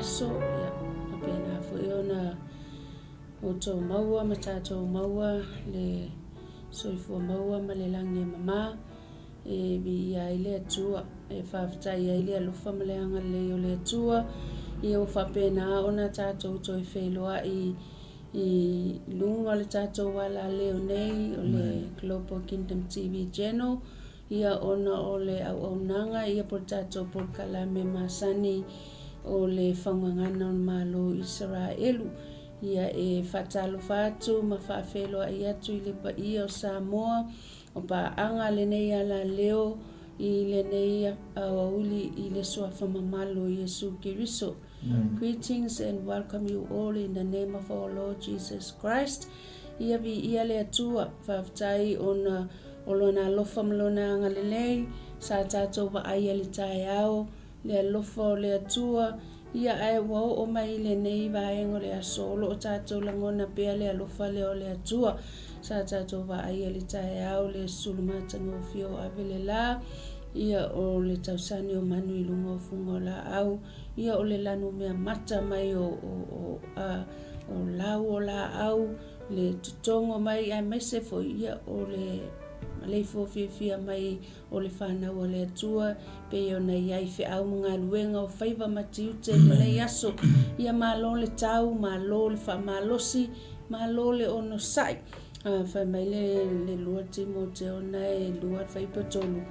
aso, ia faapena foi ona outou maua ma tatou maua le soifua maua ma le lagi e mama e viia ai le Atua, e faafetai ai le alofa ma le agalelei o le Atua, ia ua faapena ona tatou toe feiloai i luga o le tatou alaleo nei o le Global Kingdom TV Channel, ia ona o le auaunaga ia po o le tatou polokalame masani o le faugagana o le Malo o Isaraelu. Ia e faatalofa atu ma faafeiloai atu i le paia o Samoa o paaga lenei alaleo i lenei aoauli i le Suafa mamalu o Iesu Keriso. Greetings and welcome you all in the name of our Lord Jesus Christ. Ia viia le Atua, faafetai ona o Lona alofa ma Lona agalelei, sa tatou vaaia i le taeao, le alofa o le Atua, ia ae ua oo mai i lenei vaega o le aso, o lo o tatou lagona pea le alofa lea o le Atua. Sa tatou vaaia i le taeao le sulu matagofie o ave le la, ia o le tausani o manu i luga o fuga o laau, ia o le lanumea mata mai o, o, o, a, o lau o laau, le totogo mai aemaise foi ia o le maleifua fiafia mai o le fanau a le Atua pei ona i ai feau ma galuega o faiva ma tiute i lenei aso. Ia malo le tau, malo le faamalosi, malo le onosai. Fai mai le, le 2 Timoteo e 2 faipa 3,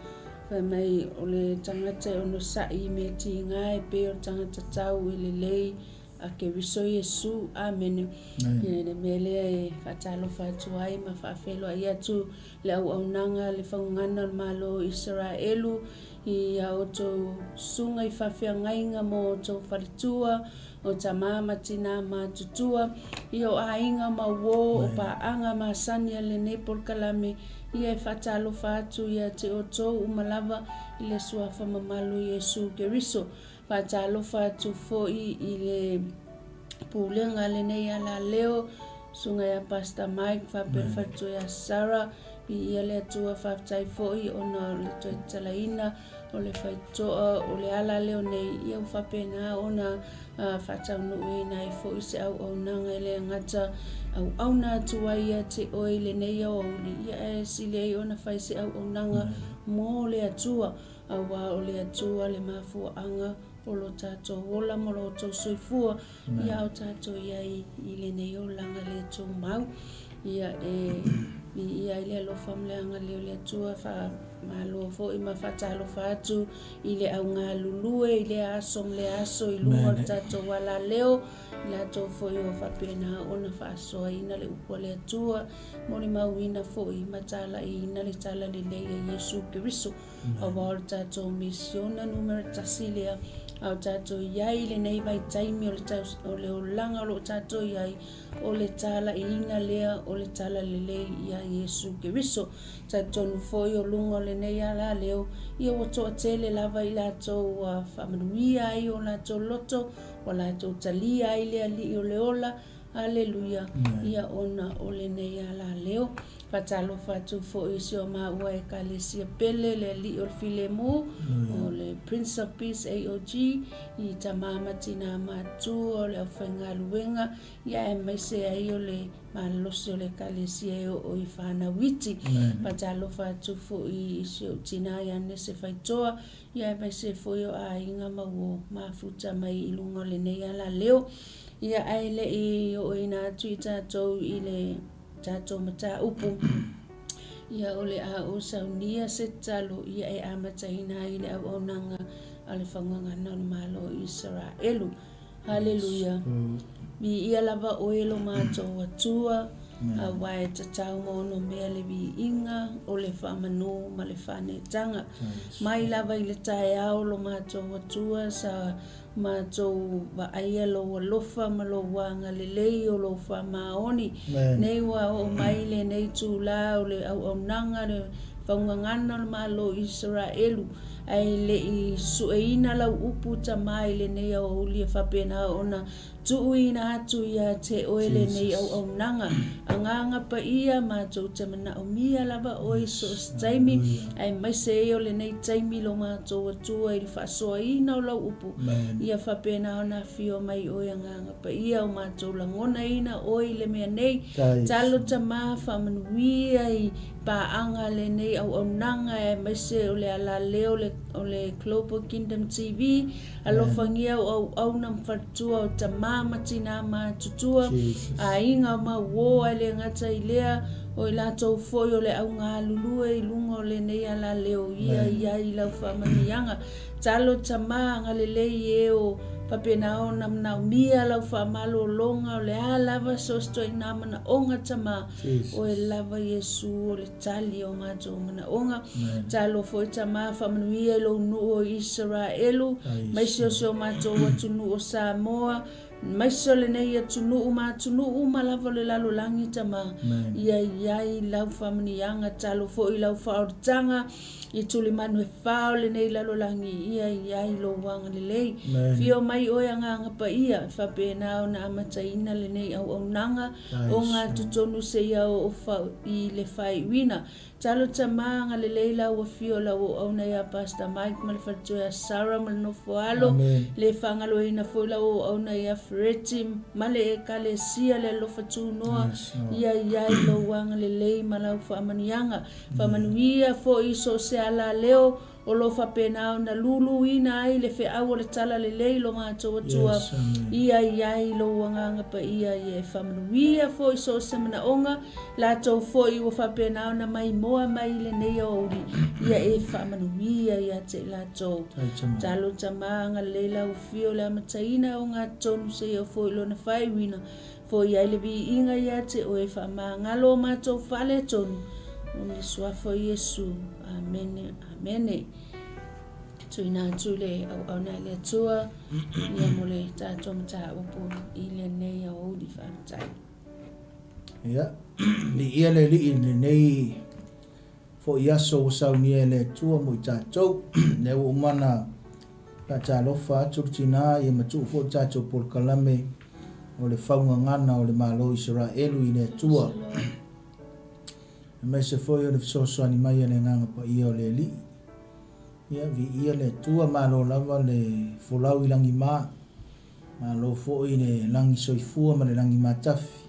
fai mai o le tagata e onosai i mea tiga e pei o le tagata tau e lelei a Keriso Iesu. Amene. Ia le mea lea e faatalofa atu ai ma faafeiloai atu le auaunaga le faugana o le Malo o Isaraelu i a outou susuga i faafeagaiga mo outou faletua, o tama ma tina matutua, ia o aiga ma uo, o paaga masani a lenei polokalame, ia e faatalofa atu ia te outou uma lava i le Suafa mamalu o Iesu Keriso. Faatalofa atu foi i le pulega a lenei alaleo, susuga ia Pastor Mike faapea le faletua ia Sarah, viia le Atua, faafetai foi ona o le toe tatalaina o le faitotoa o le alaleo nei, ia ua faapena ona faataunuuina ai foi se auaunaga e le gata auauna atu ai ia te oe i lenei aoauli, ia ae sili ai ona fai se auaunaga mo le Atua. Aua o le Atua le mafuaaga o lo tatou ola ma lo outou soifua, ia o tatou i ai i lenei olaga le tumau. Ia e viia ai le alofa ma le agalelei o le Atua, faamalo foi ma faatalofa atu i le au galulue i lea aso ma lea aso i luga o le tatou alaleo, i latou foi o faapena ona faasoaina le upu a le Atua, molimauina foi ma talaiina le talalelei a Iesu Keriso. Aua o le tatou misiona numera tasi lea a o tatou i ai i lenei vaitaimi o le, o le olaga o lo o tatou i ai, o le talaiina lea o le talalelei ia Iesu Keriso. Talitonu foi o luga o lenei alaleo, ia ua toatele lava i latou ua faamanuia ai o latou loto, ua latou talia ai le Alii o le ola, Aleluia, ia ona o lenei alaleo. Faatalofa atu foi i si o maua Ekalesia pele, le Alii o le Filemu, o le Prince of Peace AOG, i tama ma tina matua o le aufaigaluega, ia aemaise ai o le malosi o le Ekalesia e oo i whanau iti. Faatalofa atu foi i si ou tina ia Nese Faitoa, ia aemaise foi o aiga ma uo mafuta mai i luga o lenei alaleo. Ia ae le i ooina atu i tatou i le tatou mataupu, ia o le a ou saunia se tatalo ia e amataina ai le auaunaga a le faugagana o le Malo o Isaraelu. Haleluia! Viia lava oe lo matou Atua, aua e tatau ma onomea le viiga o le faamanū ma le faanetaga. Mai lava i le taeao lo matou Atua sa Matou vaaia lou alofa ma lou agalelei o lou faamaoni. Nei ua oo mai lenei itulā o le auaunaga le faugagana o le Malo o Isaraelu, ae le i sueina lau upu tama i lenei aoauli e faapena ona. Tuuina atu ia te Oe lenei auaunaga. Agaga Paia, matou te manaomia lava Oe i so o se taimi, aemaise ai o lenei taimi lo matou Atua i le faasoaina o Lau Upu, ia faapena ona afio mai Oe Agaga Paia o matou lagonaina Oe i le mea nei. Talo Tama, faamanuia i paaga lenei auaunaga aemaise o le alaleo o le Global Kingdom TV, Alofagia o auauna ma faletua o tama ma tina matutua, aiga o mauō ae le gata i lea, o i latou foi o le augalulue i luga o lenei alaleo ia i ai i lau faamanuiaga. Talo tama, agalelei e o faapena ona manaomia lau faamalologa o le a lava so o se ituaiga manaoga tama, Oe lava Iesu o le tali o matou manaoga. Talo foi Tama, faamanuia i lou nuu o Isaraelu, maise o si o matou atunuu o Samoa, maise o lenei atunuu ma atunuu uma lava o le lalolagi Tama, ia i ai lau faamanuiaga. Talo foi i lau faaolitaga i tulimanu e fa o lenei lalolagi, ia i ai lou agalelei. Fio mai oe Agaga Paia, e faapena ona amataina lenei auaunaga, O ngā totonu seia o o i le faaiuina. Talo tama agalelei la ua fio la ua auauna ia Pastor Mike ma le faletoe a Sarah ma le nofo alo. Le faagaloina foi la ua auauna ia Fereti ma le Ekalesia le alofa tunoa ia iai lou agalelei ma lau faamanuiaga. Faamanuia foi i so o se ala leo O lo o faapena ona luluina ai le feau o le talalelei lo matou Atua, ia i ai lou Agaga Paia, ia e faamanuia foi so o se manaoga, latou foi ua faapena ona maimoa mai i lenei aoauli, ia e faamanuia ia te i latou. Talo Tama, agalelei lau Afio le amataina o ngā tonu seia foi lona faaiuina, foi ai le viiga ia te oe faamagalo o matou fale tonu, o le Suafa o Iesu. Amene, amene. Tuina atu le auauna i le Atua, ia mo le tatou mataupu i lenei aoauli faafetai. Ia, viia le Alii i lenei foi aso ua saunia e le Atua mo i tatou. Lea ua uma ona faatalofa atu le tina ia ma tuu foi le tatou polokalame o le faugagana o le Malo o Isaraelu i le Atua. Aemaise foi o le fesoasoani mai a le Agaga Paia o le Alii. Ia, viia le Atua, malo lava le folau i lagima, malo foi le lagi soifua ma le lagi matafi,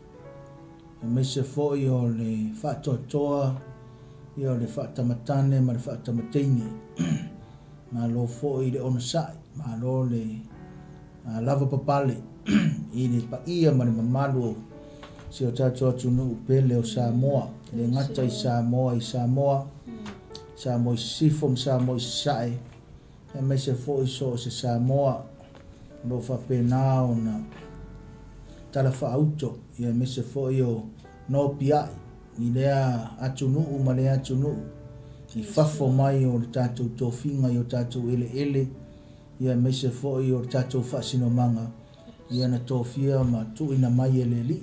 aemaise foi o le faatoatoa, ia o le faatamatane ma le faatamateine. Malo foi le onosai, malo le lava papale i le paia ma le mamalu o si o tatou atunuu pele o Samoa, e le gata i Samoa i Samoa, Samoa i Sisifo ma Samoa i Sasae, aemaise foi so o se Samoa o lo o faapena ona talafaauto, aemaise foi o nopiai i lea atunuu ma lea atunuu i fafo mai o le tatou tofiga i o tatou eleele, ia aemaise foi o le tatou faasinomaga ia na tofia ma tuuina mai e le Alii.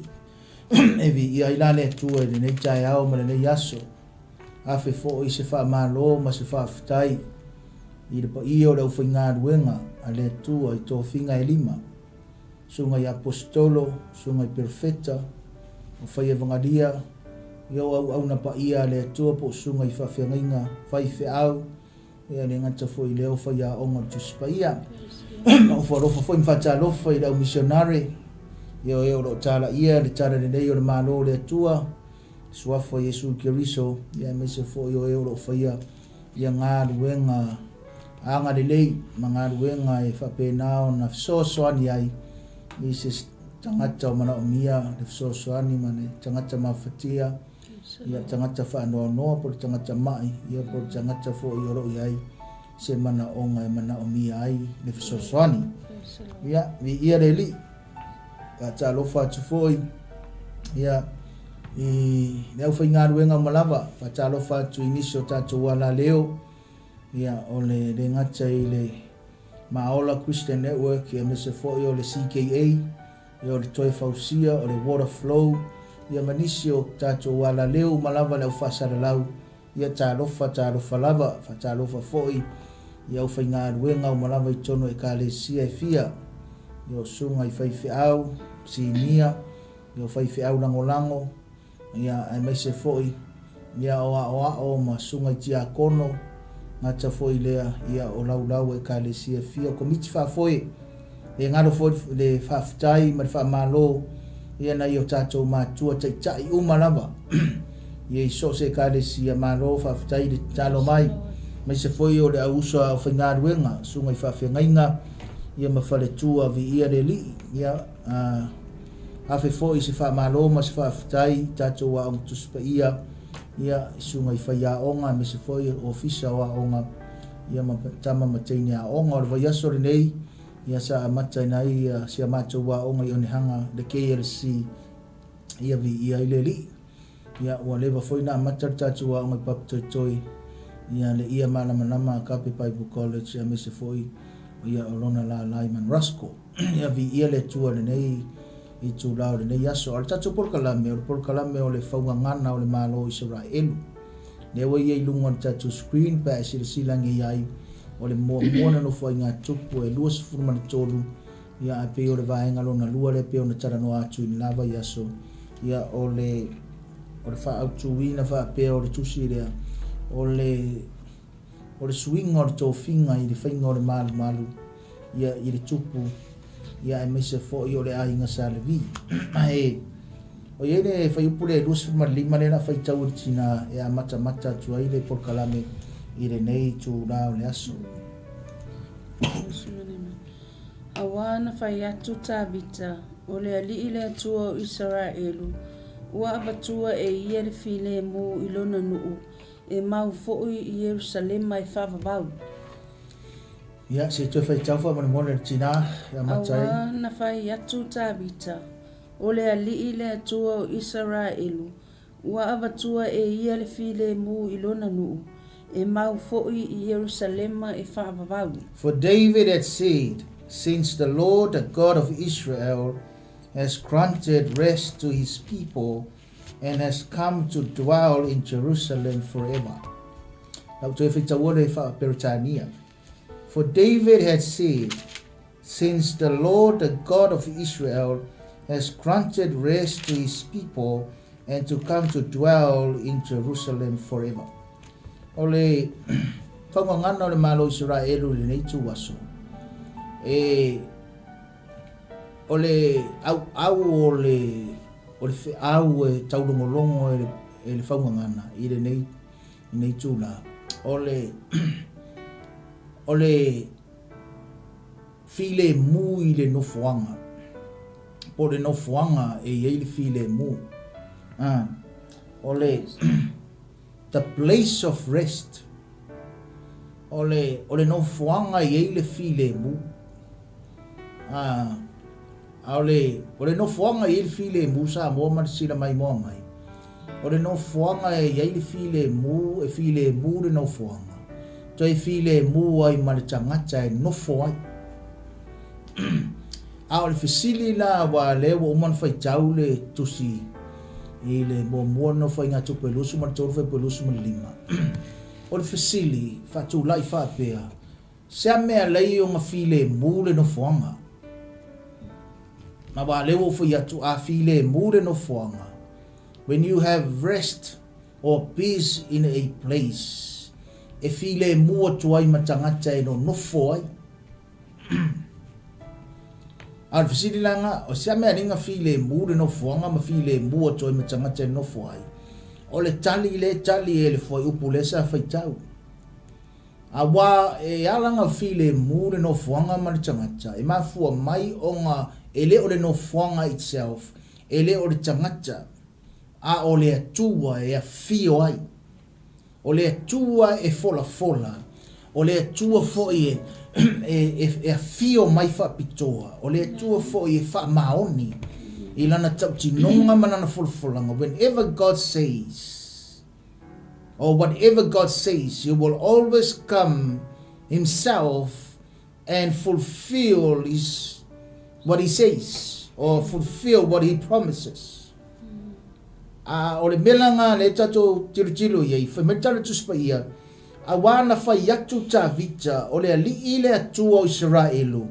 E viia ai la le Atua i lenei taeao ma lenei aso. Afe foi se faamalo ma se faafetai i le paia o le aufaigaluega a le Atua i tofiga e lima, Susuga i Aposetolo, Susuga i Perofeta, o Faievagalia, ia o auauna paia a le Atua po o Susuga i faafeagaiga faifeau, Ia le gata foi i lea o faiaoga o le Tusi Paia. Ofo alofa foi ma faatalofa i le au misionare, ia o e o lo o talaia le talalelei o le Malo o le Atua, Suafa o Iesu Keriso, ia aemaise foi o e o lo o faia ia galuega agalelei ma galuega e faapena ona fesoasoani ai i se tagata o manaomia le fesoasoani ma le tagata mafatia. Ia tagata faanoanoa po o le tagata ma'i, ia po o le tagata foi o lo o i ai se manaoga e manaomia ai le fesoasoani. Ia, viia le Alii. Faatalofa atu foi ia i le aufaigaluega uma lava, faatalofa atu i nisi o tatou alaleo, ia o le le gata i le Maola Christian Network, ia aemaise foi o le CKA, ia o le toe fausia, o le water flow, ia ma nisi o tatou alaleo uma lava le au faasalalau, ia talofa, talofa lava, faatalofa foi i aufaigaluega uma lava i totonu o Ekalesia e fia. ia o susuga i faifeau sinia, ia o faifeau lagolago, ia aemaise foi ia o aoao ma susuga i tiakono, gata foi lea ia o laulau o ekalesia e fia, o komiti faafoe. E galo foi le faafetai ma le faamalo ia nai o tatou matua taitai uma lava ia i so o se ekalesia. Malo faafetai le tatalo mai, aemaise foi o le au uso a aufaigaluega, susuga i faafeagaiga ia ma faletua, viia le Alii. Ia afe foi se faamalo ma se faafetai i tatou Aoga Tusi Paia, ia i susuga i faiaoga aemaise foi o ofisa o aoga ia ma tama ma teine aoga. O le vaiaso lenei ia sa amataina ai ia si a matou aoga i Onehaga le KLC ia viia ai le Alii. Ia ua leva foi na amata le tatou aoga i Papatoetoe ia le Ia Malamalama Agape Bible College aemaise foi ia o lona lala i Manrasco. Ia viia le Atua i lenei itula o lenei aso. A o le tatou polokalame, o le polokalame o le faugagana o le Malo o Isaraelu. Lea ua ia i luga o le tatou screen pe a e silasila ane i ai, o le muamua na nofoaiga tupu e 23, ia ae pei o le vaega lona lua lea pei ona talanoa atu i le la vaiaso, ia o le o le faaautuina faapea o le tusi lea, o le o le suiga o le tofiga i le faiga o le malumalu ia i le tupu ia aemaise foi o le aiga Sa Levi. Ae o i ai le fuaiupu lea e 25 lea o le a faitau e le tina e amatamata atu ai le polokalame i lenei itula o le aso. Auā na fai atu Tavita, o le Alii le Atua o Isaraelu, ua avatua e ia le filemu i lona nuu, e mau foi i Ierusalema e faavavau. Ia, se i toe faitau faamolemole le tina e amata ai. Auā na fai atu Tavita, o le Alii le Atua o Isaraelu, ua avatua e ia le filemu i lona nuu, e mau foi i Ierusalema e faavavau. For David had said, Since the Lord, the God of Israel, has granted rest to his people, and has come to dwell in Jerusalem forever. Lau toe faitaua le faa-Peretania. For David had said, Since the Lord, the God of Israel, has granted rest to his people and to come to dwell in Jerusalem forever. O le faugagana o le Malo o Isaraelu i lenei ituaso, e o le auau o le o le feau e taulogologo e le, e le faugagana i lenei lenei itula, o le o le filemu i le nofoaga, po o le nofoaga e i ai le filemu. Ah, o le the place of rest, o le, o le nofoaga e i ai le filemu. Ah, a o le, o le nofoaga e i ai le filemu Samoa ma le sila maimoa mai, o le nofoaga e i ai le filemu, e filemu le nofoaga, toe filemu ai ma le tagata e nofo ai. A o le fesili la aua lea ua uma ona faitau le tusi i le muamua o Nofoaiga-tupe 23 fuaiupu 25. O le fesili faatulai faapea, Sea mea lei ona filemu le nofoaga? Aua lea ua ou fai atu, a filemu le nofoaga, when you have rest or peace in a place, e filemu atu ai ma tagata e nonofo ai. A o le fesili la lena, o sea mea lei na filemu le nofoaga ma filemu atu ai ma tagata e nonofo ai? O le tali lea e tali e le fuaiupu lea sa faitau. Aua e ala na filemu le nofoaga ma le tagata, e mafua mai ona e le o le nofoaga itself, e le o le tagata, a o le Atua e afio ai. O le Atua e folafola, o le Atua foi e, e, e afio mai faapitoa, o le Atua foi e faamaoni i lana tautinoga ma lana folafolaga. Whenever God says, or whatever God says, he will always come himself and fulfill his, what he says, or fulfill what he promises. A o le mea la ngā le tatou tilotilo i ai, fai mai le Tala Tusi Paia, auā na fai atu Tavita, o le Alii le Atua o Isaraelu,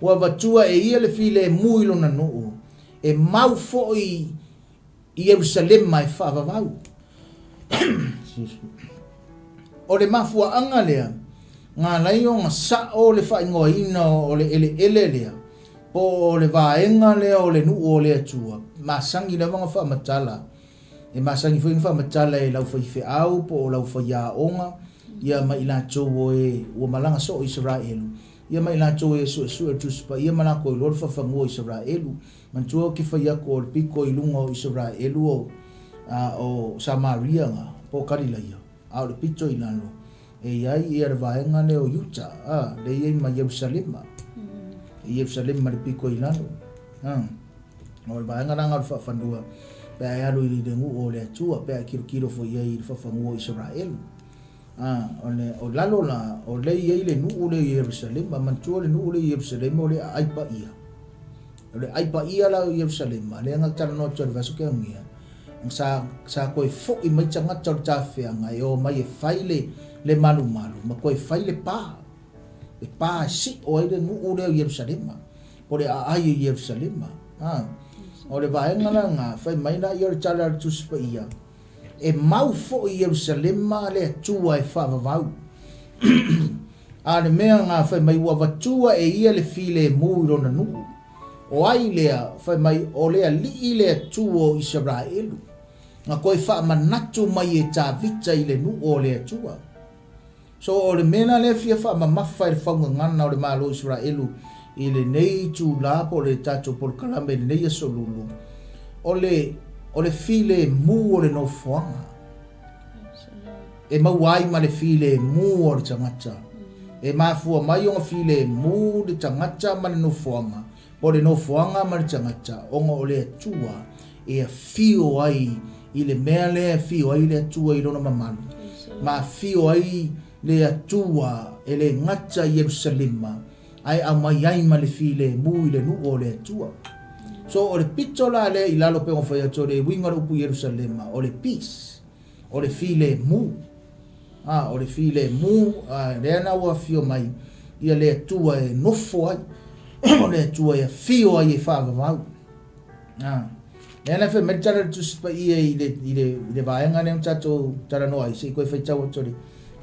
Ua avatua e ia le filemu i lona nuu, e mau foi i Ierusalema e faavavau. O le mafuaaga lea na ala ai ona sao le faaigoaina o le eleele lea po o le vaega lea o le nuu o le Atua, masani lava ona faamatala, e masani foi ona faamatala e lau faifeau po o lau faiaoga, ia ma i latou o e ua malaga soo i Isaraelu, ia ma i latou e suesue o le Tusi Paia ma latou iloa le faafanua o Isaraelu. Manatua ou te fai atu o le pito i luga o Isaraelu o, a, o Samaria na, po o Kalilaia, a o le pito i lalo, e i ai ia le vaega lea o Iuta, a, lea e i ai ma Ierusalema. E Ierusalema le pito i lalo. A, o le vaega la na o le faafanua, pe a e alu i le nuu o le Atua, pe a e tilotilo foi i ai i le faafanua o Isaraelu. A, o le, o lalo la, o lea e i ai le nuu lea i Ierusalema. Manatua le nuu lea i Ierusalema o le aai paia. O le aai paia la o Ierusalema, lea na talanoa atu ai i le vaiaso tea, sa, sa toe foi mai tagata o le tafeaga e omai e fai le, le malumalu ma toe fai le pa. Le pa e sio ai le nuu lea o Ierusalema, po o le aai o Ierusalema. A, o le vaega la lena, fai mai lea o le tala a le Tusi Paia, E mau foi i Ierusalema le Atua e faavavau. A o le mea na fai mai ua avatua e ia le filemu i lona nuu. O ai lea? Fai mai, o le Alii le Atua o Isaraelu, na toe faamanatu mai e Tavita i le nuu o le Atua. So o le mea la lea e fia faamamafa e le faugagana o le Malo o Isaraelu i lenei itula po o le tatou polokalame i lenei aso lulu, o le, o le filemu o le nofoaga e maua ai ma le filemu o le tagata. E mafua mai ona filemu le tagata ma le nofoaga, po o le nofoaga ma le tagata, ona o le Atua e afio ai i le mea lea e afio ai le Atua i lona mamalu, ma afio ai le Atua e le gata i Ierusalema, ae aumai ai ma le filemu i le nuu o le Atua. So o le pito la lea i lalo pei ona fai atu o le uiga o le upu Ierusalema, o le peace, o le filemu. A, o le filemu, a, lea na ua afio mai ia le Atua e nofo ai, o le Atua e afio ai e faavavau. A, lea na fai mai le tala o le Tusi Paia i le, i le, i le vaega lea na tatou talanoa ai, se i koe faitau atu le,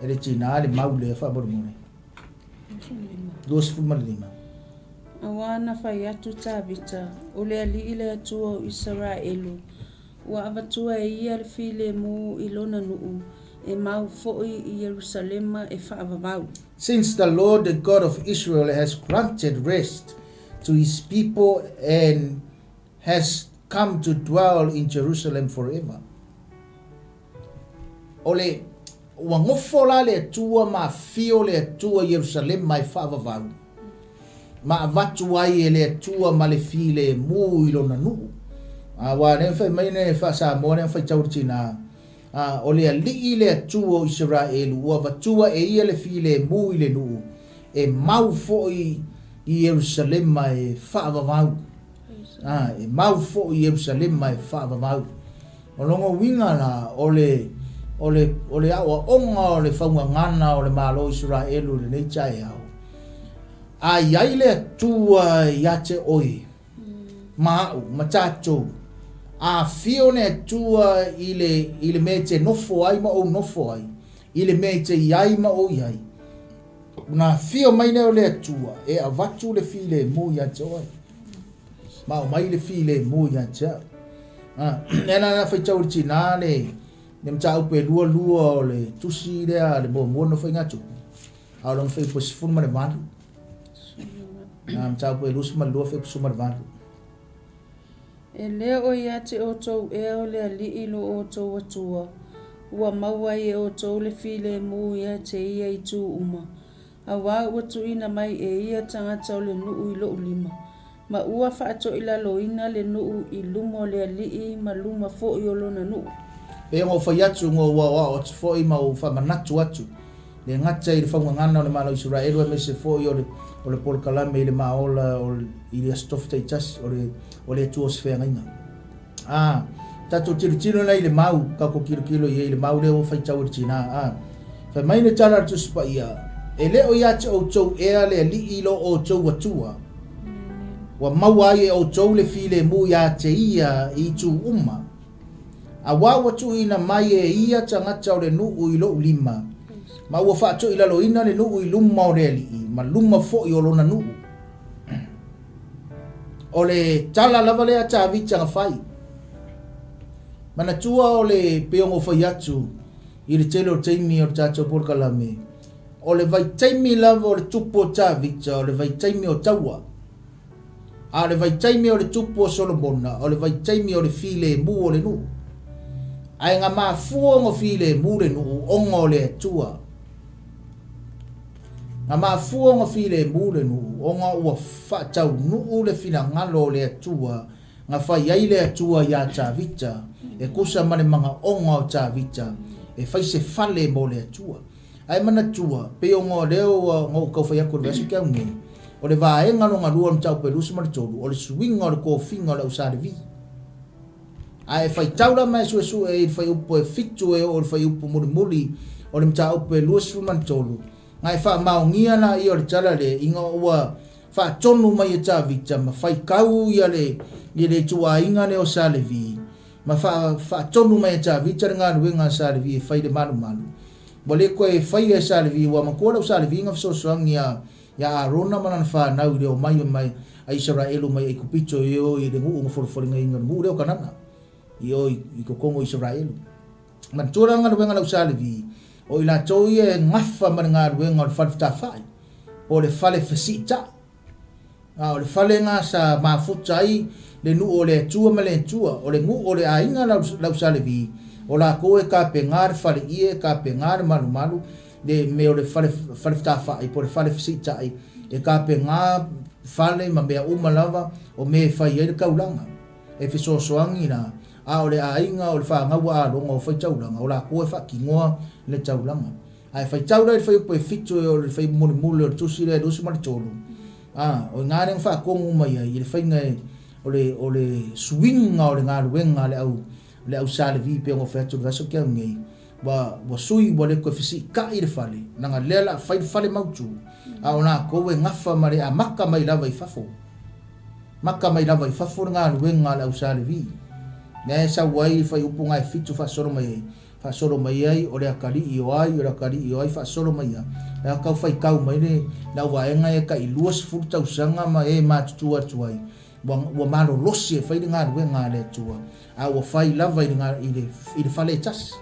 e le tinā le mau lea faamolemole. 25. Auā na fai atu Tavita, o le Alii le Atua o Isaraelu, ua avatua e ia le filemu i lona nuu, e mau foi i Ierusalema e faavavau. Since the Lord the God of Israel has granted rest to his people and has come to dwell in Jerusalem forever. O le, ua nofo la le Atua ma afio le Atua i Ierusalema e faavavau, ma avatu ai e le Atua ma le filemu i lona nuu. Aua lea fai mai le faa-Samoa lea faitau le tina, a, o le Alii le Atua o Isaraelu, ua avatua e ia le filemu i le nuu, e mau foi i Ierusalema e faavavau. A, e mau foi i Ierusalema e faavavau. O lona uiga la, o le, o le, o le aoaoga o le faugagana o le Malo o Isaraelu i lenei taeao, a i ai le Atua ia te oe, ma au, ma tatou, a afio le Atua i le, i le mea e te nofo ai ma ou nofo ai, i le mea e te i ai ma ou i ai, ona afio mai lea o le Atua e avatu le filemu ia te oe, ma aumai le filemu ia te au. Ah, lea la na faitau i le tinā le, le mataupu e lualua o le tusi lea le muamua na faiga tupu, a o lona fuaiupu e 18. Na mataupu e 22 fuaiupu 18. E le o ia te outou ea o le Alii lo outou Atua, ua maua ai e outou le filemu ia te ia i itu uma, auā ua tuuina mai e ia tagata o le nuu i lou lima, ma ua faatoilaloina le nuu i luma o le Alii ma luma foi o lona nuu. Pei ona ou fai atu, na ou aoao atu foi ma ou faamanatu atu, le gata i le faugagana o le Malo o Isaraelu aemaise foi o le o le polokalame i le Maola o i le Aso Tofi taitasi o le o le Atua o se Feagaiga. A, tatou tilotilo la i le mau, tatou tilotilo i ai i le mau lea ua faitau e le tina, a. Fai mai le tala a le Tusi Paia, E le o ia te outou ea le Alii lo outou Atua. Ua maua ai e outou le filemu iā te ia i itu uma. Auā ua tuuina mai e ia tagata o le nuu i lou lima, ma ua faatoilaloina le nuu i luma o le Alii ma luma foi o lona nuu. O le tala lava lea a Tavita na fai. Manatua o le pei ona ou fai atu i le tele o taimi o le tatou polokalame, o le vaitaimi lava o le tupu o Tavita, o le vaitaimi o taua. A o le vaitaimi o le tupu o Solomona, o le vaitaimi o le filemu o le nuu. Ae na mafua ona filemu le nuu ona o le Atua. Na mafua ona filemu le nuu ona ua faataunuu le finagalo o le Atua na fai ai le Atua iā Tavita e tusa ma le manaoga o Tavita e fai se fale mo le Atua. Ae manatua, pei ona o lea ua na ou tau fai atu i le vaiaso tea nei, o le vaega lona lua o le mataupu e 23, o le suiga o le tofiga o le au Sa Levi. Ae e faitau la ma e suesue i le fuaiupu e 7 e oo i le fuaiupu mulimuli o le mataupu e 23, na e faamaonia laia o le tala lea ina ua faatonu mai e Tavita ma faitau ia le ia le ituaiga lea o Sa Levi, ma faatonu mai e Tavita le galuega a Sa Levi e fai i le malumalu. Ua le toe faia e Sa Levi, ua matua lau Sa Levi na fesoasoani ia ia Arona ma lana fanau i le omai mai a Isaraelu mai Aikupito e o i le nuu na folafolaina o le nuu lea o Kanana, i o i totonu o Isaraelu. Manatua la le galuega a lau Sa Levi, o i latou ia e gafa ma le galuega o le fale fetafai, po o le fale fesiitai. A o le fale lena sa mafuta ai le nuu o le Atua ma le Atua, o le nuu o le aiga lau Sa Levi, o lakou e tapena le fale ie, e tapena le malumalu, le mea o le fale fale fetafai po o le fale fesiitai, e tapena fale ma mea uma lava o mea e fai ai le taulaga, e fesoasoani la, a o le aiga o le fanau a Alona o fai taulaga, o lakou e faatinoa le taulaga. Ae faitau la i le fuaiupu e 7 e o le fuaiupu mulimuli o le tusi lea e 23, a, o i ina lea na faatonu mai ai i le faiga e, o le, o le suiga o le galuega a le au, le au Sa Levi pei ona ou fai atu i le vaiaso tea nei, ua, ua sui ua le toe fesiitai le fale, leaga lea o le a fai le fale mautu, a o latou e gafa ma le amata mai lava i fafo. Maka mai lava i fafo le galuega a le au Sa Levi. Lea e sau ai le fuaiupu na e 7 faasolo mai ai, Faasolo mai ai, o le atalii o ai, o le atalii o ai, faasolo mai ia. Le a tau faitau mai le, le auvaega ia tai 20 tausaga ma e matutua atu ai, ua, ua malolosi e fai le galuega a le Atua, a ua fai lava i le, i le, i le fale e tasi.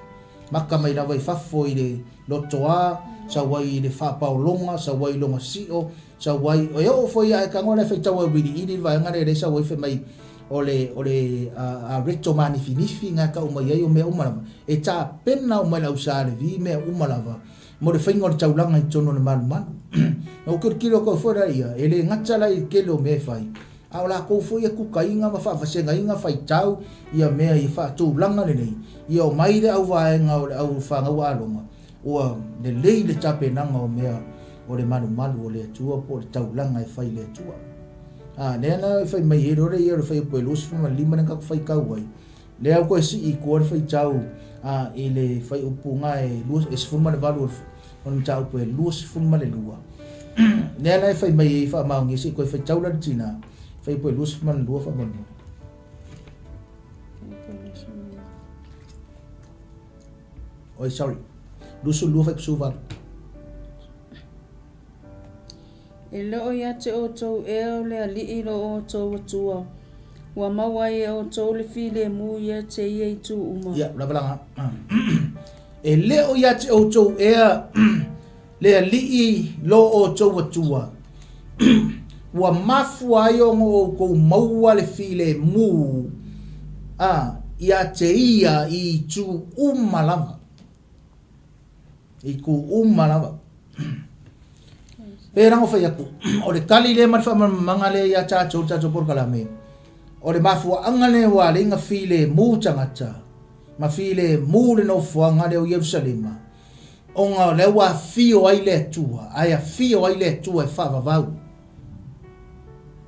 Maka mai lava i fafo i le lotoa, sau ai i le faapaologa, sau ai i lona sio, Sau ai, e oo foi a e tago la e faitau auiliili le vaega lea lea sau ai fai mai o le o le a reto manifinifi na tau mai ai o mea uma lava e tapena uma e le au Sa Levi mea uma lava mo le faiga o le taulaga i totonu o le malumalu. Na ou tilotilo atu ai foi la ia, e le gata la i le tele o mea e fai, a o latou foi e kukaina ma faavasegaina faitau ia mea ia faatulaga lelei, ia omai le auvaega o le au fanau a Alona, Ua lelei le tapenaga o mea o le malumalu o le Atua po o le taulaga e fai i le Atua. A, lea na e fai mai ai loa le ia o le fuaiupu e 25 lea na tatou faitau ai, lea ua toe sii i tua le faitau a, i le fuaiupu na e 18 o le mataupu e 22. Lea la e fai mai ai faamaonia se i toe faitau la le tina, fuaiupu e 22 faamolemole. Oi, sorry. 22 fuaiupu 18. E le o ia te outou ea o le Alii lo outou Atua, ua maua ai e outou le filemu ia te ia i itu uma. Ia, lava laga. E le o ia te outou ea le Alii lo outou Atua, ua mafua ai ona outou maua le filemu a ia te ia i itu uma lava. I itu uma lava. Pei ona fai atu, o le tali lea ma le faamalamalamaga lea ia tatou le tatou polokalame, o le mafuaaga lea ua ala ai ona filemu tagata ma filemu le nofoaga lea o Ierusalema, ona o lea ua afio ai le Atua, ae afio ai le Atua e faavavau.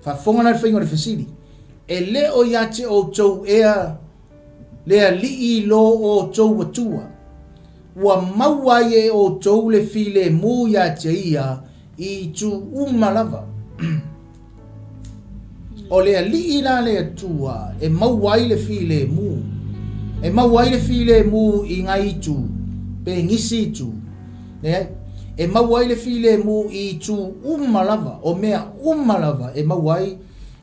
Faafofoga la le faiga o le fesili, E le o ia te outou ea le Alii lo outou Atua, ua maua ai e outou le filemu ia te ia i itu uma lava? O le Alii la le Atua e maua ai le filemu, e maua ai le filemu i ngai itu, pe nisi itu. Leai, e maua ai le filemu i itu uma lava, o mea uma lava e maua ai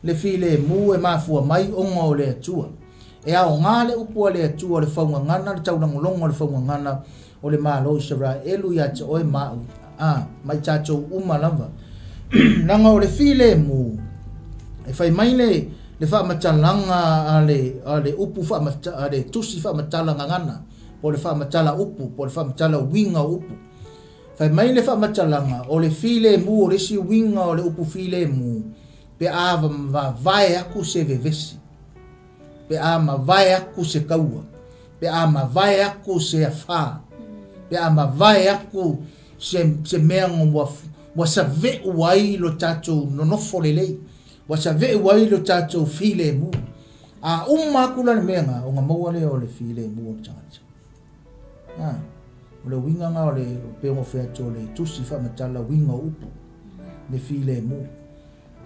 le filemu e mafua mai ona o le Atua. E aoga le upu a le Atua o le faugagana, le taulagologo o le faugagana o le Malo o Isaraelu ia te oe ma au, a, ma i tatou uma lava. Leaga o le filemu, e fai mai le, le faamatalaga a le, a le upu faamata, a le tusi faamatala gagana, po o le faamatala upu, po o le faamatala uiga o upu. Fai mai le faamatalaga, o le filemu, o le isi uiga o le upu filemu, pe a vavae aku se vevesi. Pe a mavae aku se kaua, pe a mavae aku se afā, pe a mavae aku se, se mea ua, ua saveʻu ai lo tatou nonofo lelei, ua saveʻu ai lo tatou filemu. A uma aku la le mea lena, ona maua lea o le filemu o le tagata. A, o le uiga lena o le, pei ona ou fai atu o le tusi faamatala uiga o upu, le filemu.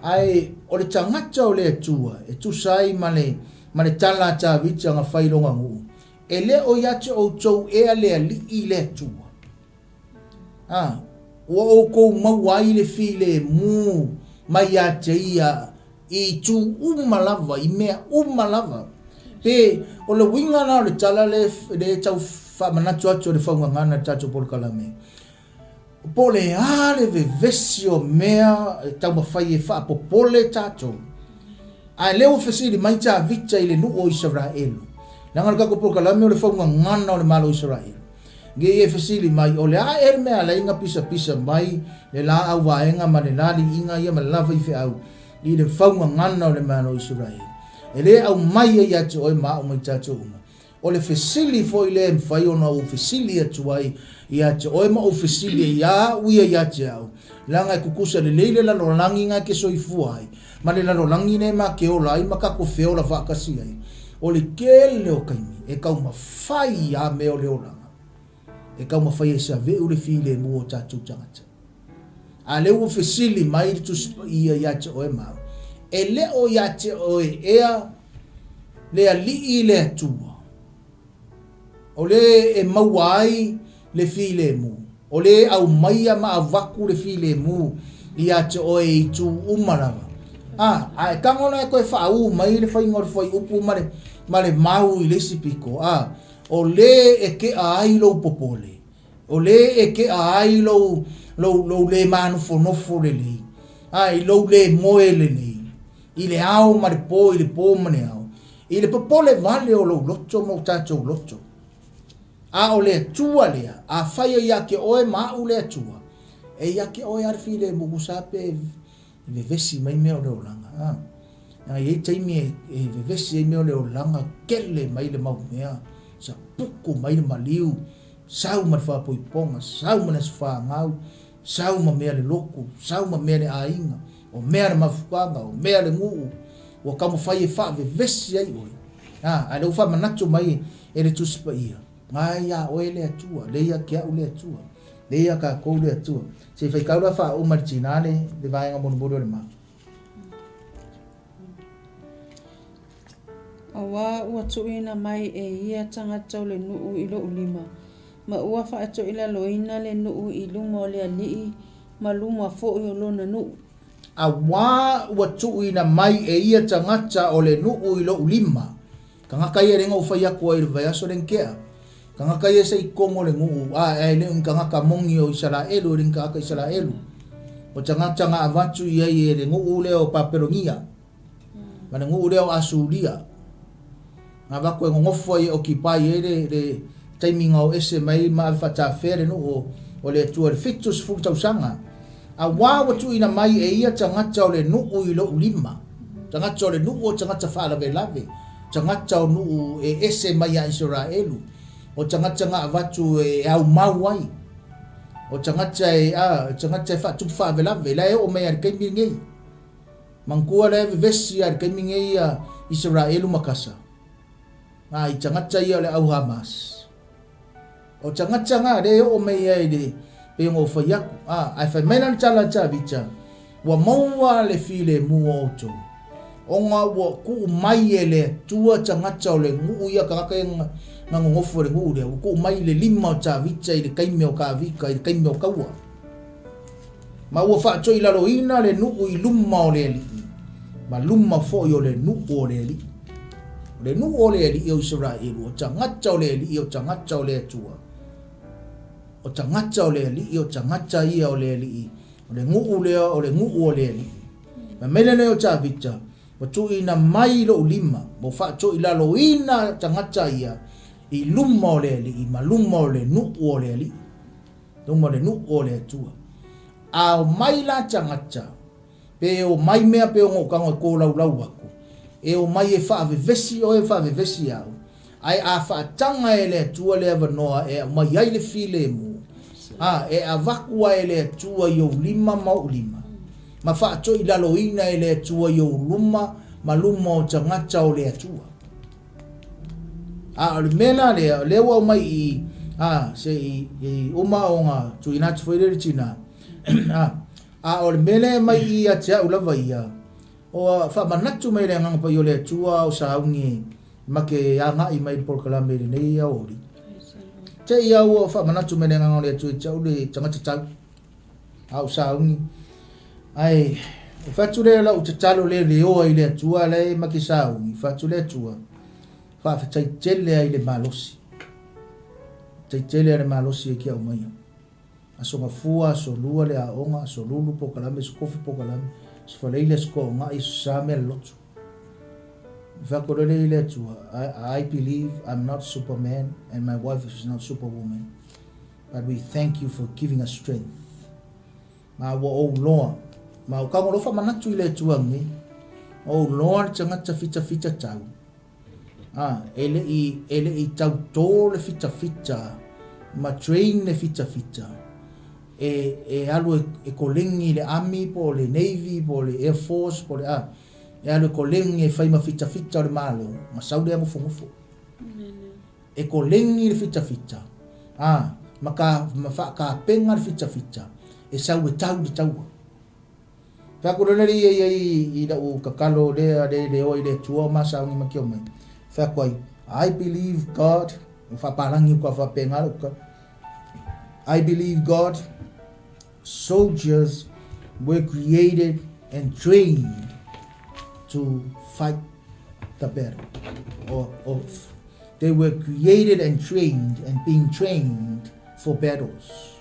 Ae o le tagata o le Atua e tusa ai ma le, ma le tala a Tavita na fai i lona nuu, E le o ia te outou ea le Alii le Atua? A, ua outou maua ai le filemu mai ia te ia i itu uma lava, i mea uma lava. Pe, o le uiga la o le tala le, le tau faamanatu atu o le faugagana i le tatou polokalame, Po o le a le vevesi o mea e taumafai e faapopole tatou, a lea ua fesili mai Tavita i le nuu o Isaraelu, leaga o le tatou polokalame o le faugagana o le Malo o Isaraelu. Ge ia e fesili mai, o le a ea le mea alai na pisapisa mai le la auvaega ma le la liiga ia ma le la faifeau i le faugagana o le Malo o Isaraelu? E le aumai ai ia te oe ma au ma i tatou uma. O le fesili foi lea e mafai ona ou fesili atu ai ia te oe ma ou fesili ai ia au ia ia te au, leaga e kukusa lelei le lalolagi na e ke soifua ai, ma le lalolagi lea ma ke ola ai ma kako feola faatasi ai. O le tele o taimi e taumafai a mea o le olaga, e taumafai e saveʻu le filemu o tatou tagata. A lea ua fesili mai le Tusi Paia ia te oe ma au, e le o ia te oe ea le Alii le Atua, o le e maua ai le filemu, o le e aumaia ma avatu le filemu ia te oe i itu uma lava. A, a e tago la e toe faaū mai le faiga o le fuaiupu ma le, ma le mau i le isi pito, a, o le e keʻa ai lou popole, O le e keʻa ai lou, lou, lou lē manofonofo lelei, a i lou lē moe lelei, i le ao ma le pō, i le pō ma le ao, i le popole vale o lou loto ma o tatou loto. A o le Atua lea, afai e ia te oe ma aʻu le Atua, e ia te oe lava le filemu, tusa pe E vevesi mai mea o le olaga. A. Leaga e i ai taimi e, e vevesi ai mea o le olaga, kele mai le mau mea, sapuku mai le maliu, sau ma le faapoipoga, sau ma le aso fanau, sau ma mea le lotu, sau ma mea le aiga, o mea le mafutaga, o mea le nuu, ua taumafai e faavevesi ai oe. A, ae lea ua faamanatu mai e le Tusi Paia, Na ia oe le Atua, lea ia te au le Atua, lea ia tatou le Atua. Se i faitau la faauma le tina le, le vaega mulimuli o le mau. Auā ua tuuina mai e ia tagata o le nuu i lou lima, ma ua faatoilaloina le nuu i luma o le alii ma luma foi o lona nuu. Auā ua tuuina mai e ia tagata o le nuu i lou lima, Tagata ia lea na ou fai atu ai i le vaiaso lea na tea. Tagata ia se i tonu o le nuu, a ae le o ni tagata moni o Isaraelu, e le ni tagata Isaraelu. O tagata na avatu i ai e le nuu lea o Papelonia, ma le nuu lea o Asuria. Na avatu e nonofo ai e occupy ai le, le taimi na o ese mai ma ave faatafea le nuu o, o le Atua i le 70 tausaga. Auā ua tuuina mai e ia tagata o le nuu i lou lima, tagata o le nuu o tagata faalavelave, tagata o nuu e ese mai iā Isaraelu, o tagata na avatu e aumau ai, o tagata e, a, tagata e faatupu faalavelave, la e oo mai lava i le taimi lenei. Manatua la e vevesi lava i le taimi lenei ia Isaraelu ma Kasa, a i tagata ia o le au Hamas. O tagata na lea e oo mai ai i le, pei ona ou fai atu, a, ae fai mai la le tala a Tavita, Ua maua le filemu o outou. Ona ua tuu mai e le Atua tagata o le nuu ia, tagata ia na nonofo i le nuu lea, ua tuu mai i le lima o Tavita i le taimi o Kavika, i le taimi o taua. Ma ua faatoilaloina le nuu i luma o le Alii, ma luma foi o le nuu o le Alii. O le nuu o le Alii o Isaraelu, o tagata o le Alii, o tagata o le Atua. O tagata o le Alii, o tagata ia o le Alii. O le nuu lea, o le nuu o le Alii. Fai mai lenei o Tavita, Ua tuuina mai i lou lima, ua faatoilaloina tagata ia i luma o le Alii ma luma o le nuu o le Alii, luma o le nuu o le Atua. A omai la tagata, pe omai mea pe ono tago e kolaulau aku, e omai e faavevesi oe e faavevesi au, ae a faataga e le Atua le avanoa e aumai ai le filemu, a e avatu ai e le Atua i ou lima ma ou lima, ma faatoilaloina e le Atua i ou luma ma luma o tagata o le Atua. A o le mea la lea, o lea ua aumai i i, a, se i, i uma ona tuuina atu foi lea i le tina, a, a o le mea lea e aumai i i ia te au lava ia, ua faamanatu mai e le Agaga Paia o le Atua a o sauni ma ke agai mai i le polokalame i lenei aoauli. Te i au ua faamanatu mai le Agaga o le Atua i te au le tagata tau, a o sauni. Ae, o fai atu lea lau tatalo le leoa i le Atua la e ma ke sauni, fai atu le Atua, faafetai tele ai le malosi. Faafetai tele ai le malosi e ke aumaia. Aso Gafua, Aso Lua le aoga, Aso Lulu polokalame, Aso Kofi polokalame, Aso Faraile, Aso Toonai, Aso Sa mea lotu. Fai atu loa lea i le Atua, I, I believe I'm not Superman and my wife is not Superwoman, but we thank you for giving us strength. Ma ua ou loa, ma o kau alofa manatu i le Atua nei, ou loa le tagata fitafita tau, A, e le i, e le i tautō le fitafita ma train le fitafita e, e alu e, e kolegi i le Army po o le Navy po o le Air Force po o le a, e alu e kolegi e fai ma fitafita o le Malo, ma sau lea nofonofo. E kolegi le fitafita, a, ma ka, ma faakapena le fitafita, e sau e tau le taua. Fai atu loa lea ia i lau tatalo lea le leoa i le Atua o masauni ma ke omai. Fai atu ai, I believe God, ua faapalagi atu a faapena lau tatalo. I believe God, soldiers were created and trained to fight the battle. Or, or they were created and trained and being trained for battles.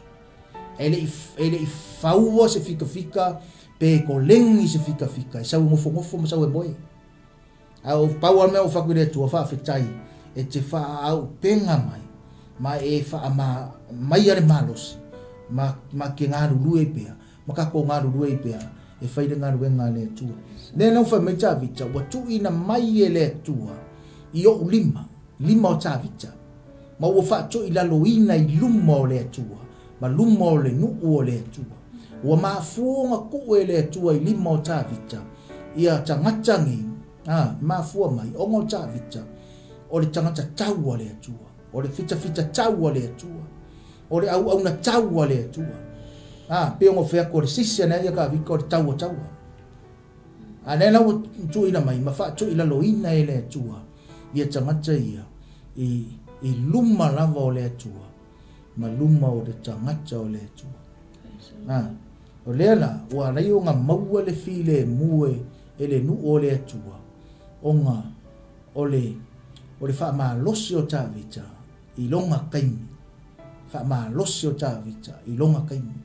E le i, e le i faua se fikafika pe kolegi se fikafika, e sau e nofonofo ma sau e moe. A o pau a mea o whaku i le Atua faafetai e te whaaupenga mai ma e whaama mai a le malosi ma, ma ke galulue pea, ma kakou galulue i pea e whai le galuega a le Atua. Lea na whai mai Tavita, ua tuuina mai e le Atua i ou lima, lima o Tavita, ma ua faatoilaloina i luma o le Atua, ma luma o le nuu o le Atua. Ua mafua ona tuu e le Atua i lima o Tavita ia tagata nei, a, e mafua mai, ona o Tavita, o le tagata tau a le Atua, o le fitafita tau a le Atua, o le auauna tau a le Atua. A, pei ona fai atu o le sisi ana ia Tavita o le taua taua. A lea la ua tuuina mai ma faatuilaloina e le Atua ia tagata ia i, i luma lava o le Atua ma luma o le tagata o le Atua. A, o lea la, ua alai ona maua le filemu e, e le nuu o le Atua, ona o le, o le faamalosi o Tavita i lona taimi, faamalosi o Tavita i lona taimi.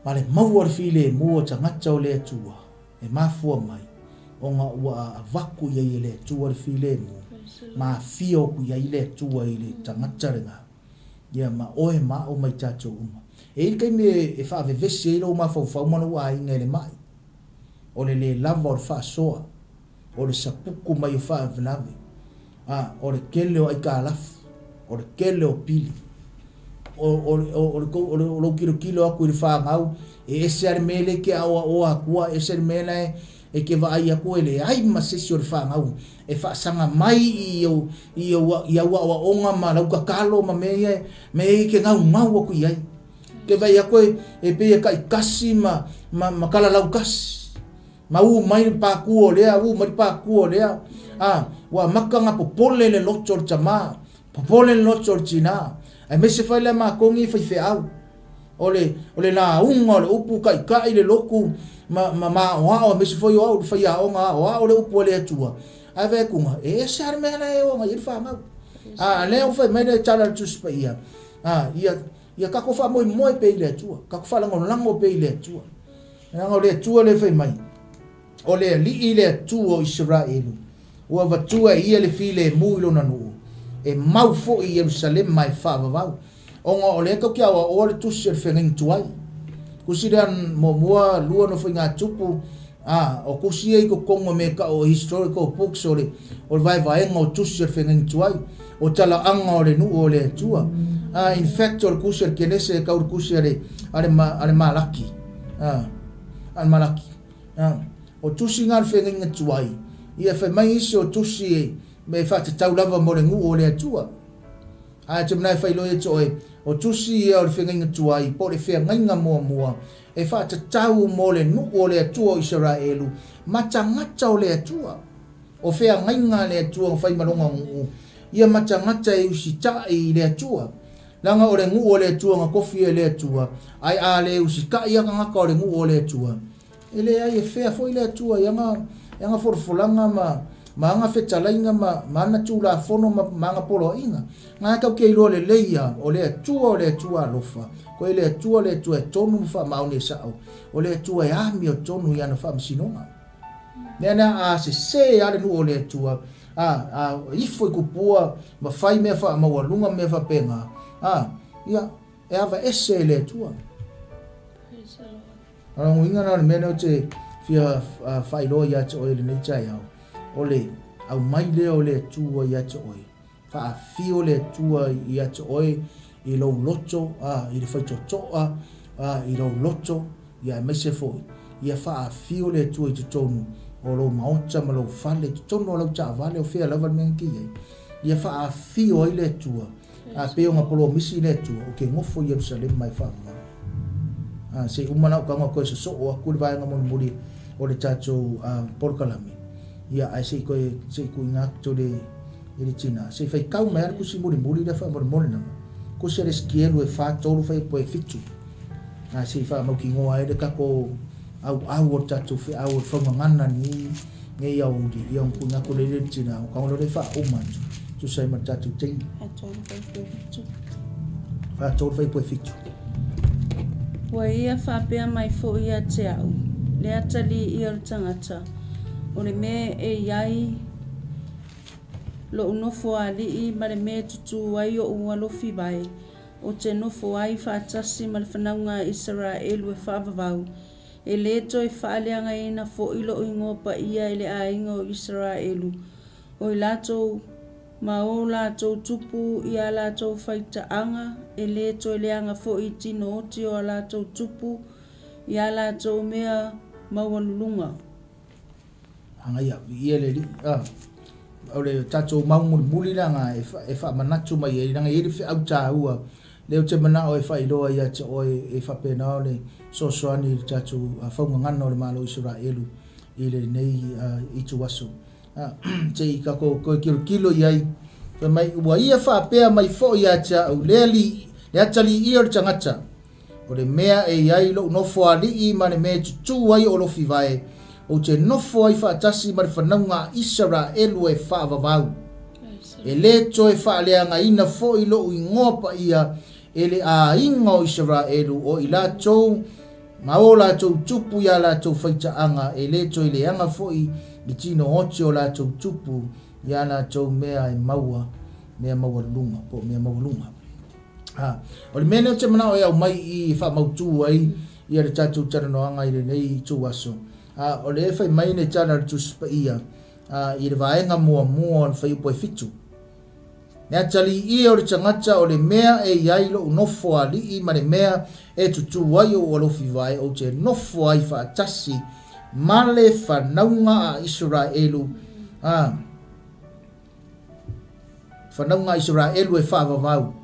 Ma le maua o le filemu o tagata o le Atua e mafua mai ona ua avatu i ai e le Atua le filemu, ma afio atu i ai le Atua i le tagata lena, ia ma oe ma au ma i tatou uma. E i ai le taimi e faavevesi ai lou mafaufau ma lou aiga i le mai, o le le lava o le faasoa, o le sapuku mai o faalavelave, a, o le tele o aitalafu, o le tele o pili, o, o, o, o, le, o, le, o lou tilotilo atu i le fanau, e ese lava le mea lea e te aoaoa atua, ese le mea la e te vaai atu e leai ma se isi o le fanau e faasaga mai i au, i au, i au aoaoga ma lau tatalo ma mea ia, mea ia e te gaugau atu i ai. Te vaai atu e, e pei e taitasi ma, ma, ma kalalau tasi. Ma ū mai le pākū o lea, ū mai le pākū o lea. A, ua amata ona popole le loto o le tamā, popole le loto o le tinā. Aemaise fai lea matou nei faifeau. O le, o le lauga o le upu taitai le lotu ma, ma, ma aoao, aemaise foi o au le faiaoga aoao le upu a le Atua. Ae vaai atu, e ese lava le mea la e o agai i ai le fanau. A, lea ua fai mai le tala a le Tusi Paia, a, ia, ia tatou faamoemoe pea i le Atua, tatou faalagolago pea i le Atua. Leaga o le Atua lea e fai mai, O le Alii le Atua o Isaraelu, ua avatua e ia le filemu i lona nuu, e mau foi i Ierusalema e faavavau. Ona o lea tatou te aoaoa le tusi o le feagaiga tuai. Tusi lea muamua, lua Nofoaiga-a-Tupu, a, o tusi ia i totonu o mea e tau o historical books o le, o le vaevaega o tusi o le feagaiga tuai, o talaaga o le nuu o le Atua. A, in fact o le tusi a le Kenese e tau i le tusi a le, a le, a le Malaki. A, a le Malaki. A, o tusi na o le feagaiga tuai, ia fai mai isi o tusi e, e faatatau lava mo le nuu o le Atua. Ae te manae faailoa ia te oe, o tusi ia o le feagaiga tuai, po o le feagaiga muamua, e faatatau mo le nuu o le Atua o Isaraelu, ma tagata o le Atua. O feagaiga a le Atua na fai ma lona nuu, ia ma tagata e usitai i le Atua. Leaga o le nuu o le Atua na tofi e le Atua, ae a le usitai a tagata o le nuu o le Atua, E leai, e fea foi le Atua i ana, i ana folafolaga ma, ma ana fetalaiga ma, ma ana tulafono ma, ma ana poloaiga. Na tatou te iloa lelei ia, o le Atua o le Atua alofa, koe le Atua o le Atua e tonu ma faamaoni e sao, o le Atua e amiotonu i ana faamasinoga. Mea lea a sesē lava le nuu o le Atua, a, a ifo i kupua ma fai mea faamaualuga ma mea faapena, a, ia, e avaese e le Atua. Praise the Lord. O le uiga lena o le mea lea ou te fia faailoa ia te oe i lenei taeao, o le aumai lea o le Atua ia te oe, faafio le Atua ia te oe i lou loto, a, i le faitotoa, a, i lou loto, ia aemaise foi, ia faafio le Atua i totonu o lou maota ma lou fale, i totonu o lau taavale, o fea lava le mea e te i ai, ia faafio ai le Atua A pei ona polomisi le Atua, ou te nofo i Ierusalema e faavavau. A, se i uma la ou tago toe sosoo atu le vaega mulimuli o le tatou polokalame. Ia, ae se i toe, se i tuuina atu le, i le tina. Se i faitau mai lava le tusi mulimuli lea faamolemole lava. Tusi a le Esikielu e 4, 3 fuaiupu e 7. A, se i faamautinoa ai le tatou auau o le tatou feau o le faugagana lenei nei aoauli, ia ona tuuina atu lea i le tina, ona tago lea faauma atu, tusa ai ma le tatou taimi. 4, 3 fuaiupu e 7. Ua ia faapea mai foi ia te au, le atalii o le tagata, o le mea e i ai lou nofoalii ma le mea e tutū ai oʻu alofi vae, ou te nofo ai faatasi ma le fanauga a Isaraelu e faavavau, E lē toe faaleagaina foi loʻu igoa paia e le aiga o Isaraelu, o i latou ma o latou tupu i a latou faitaaga, e lē toe leaga foi i tino oti o a latou tupu i a latou mea maualuluga. Agaia, viia le Alii. Ah, o le tatou mau mulimuli la na e faamanatu mai ai, leaga e i ai le feau taua lea ou te manao e faailoa ia te oe e faapena o le fesoasoani i le tatou faugagana o le Malo o Isaraelu i lenei ituaso. Se i tatou toe tilotilo i ai, fai mai, ua ia faapea mai foi ia te au le alii, le atalii o le tagata, O le mea e i ai lou nofo alii ma le mea e tutū ai o Lofivae, ou te nofo ai faatasi ma le fanauga a Isaraelu e faavavau. E lē toe faaleagaina foi lou igoa paia e le aiga o Isaraelu, o i latou ma o latou tupu i a latou faitaaga, e lē toe leaga foi i tino oti o latou tupu i a latou mea e maua, mea maualuluga, po o mea maualuga. A, o le mea lea ou te manao e aumai i i e faamautu ai ia le tatou talanoaga i lenei ituaso, a, o lea e fai mai le tala a le Tusi Paia, a, i le vaega muamua o le fuaiupu e 7. Le atalii o le tagata o le mea e i ai lou nofo alii ma le mea e tutū ai ou alofi vae ou te nofo ai faatasi ma le fanauga a Isaraelu, a, Fanauga a Isaraelu e faavavau.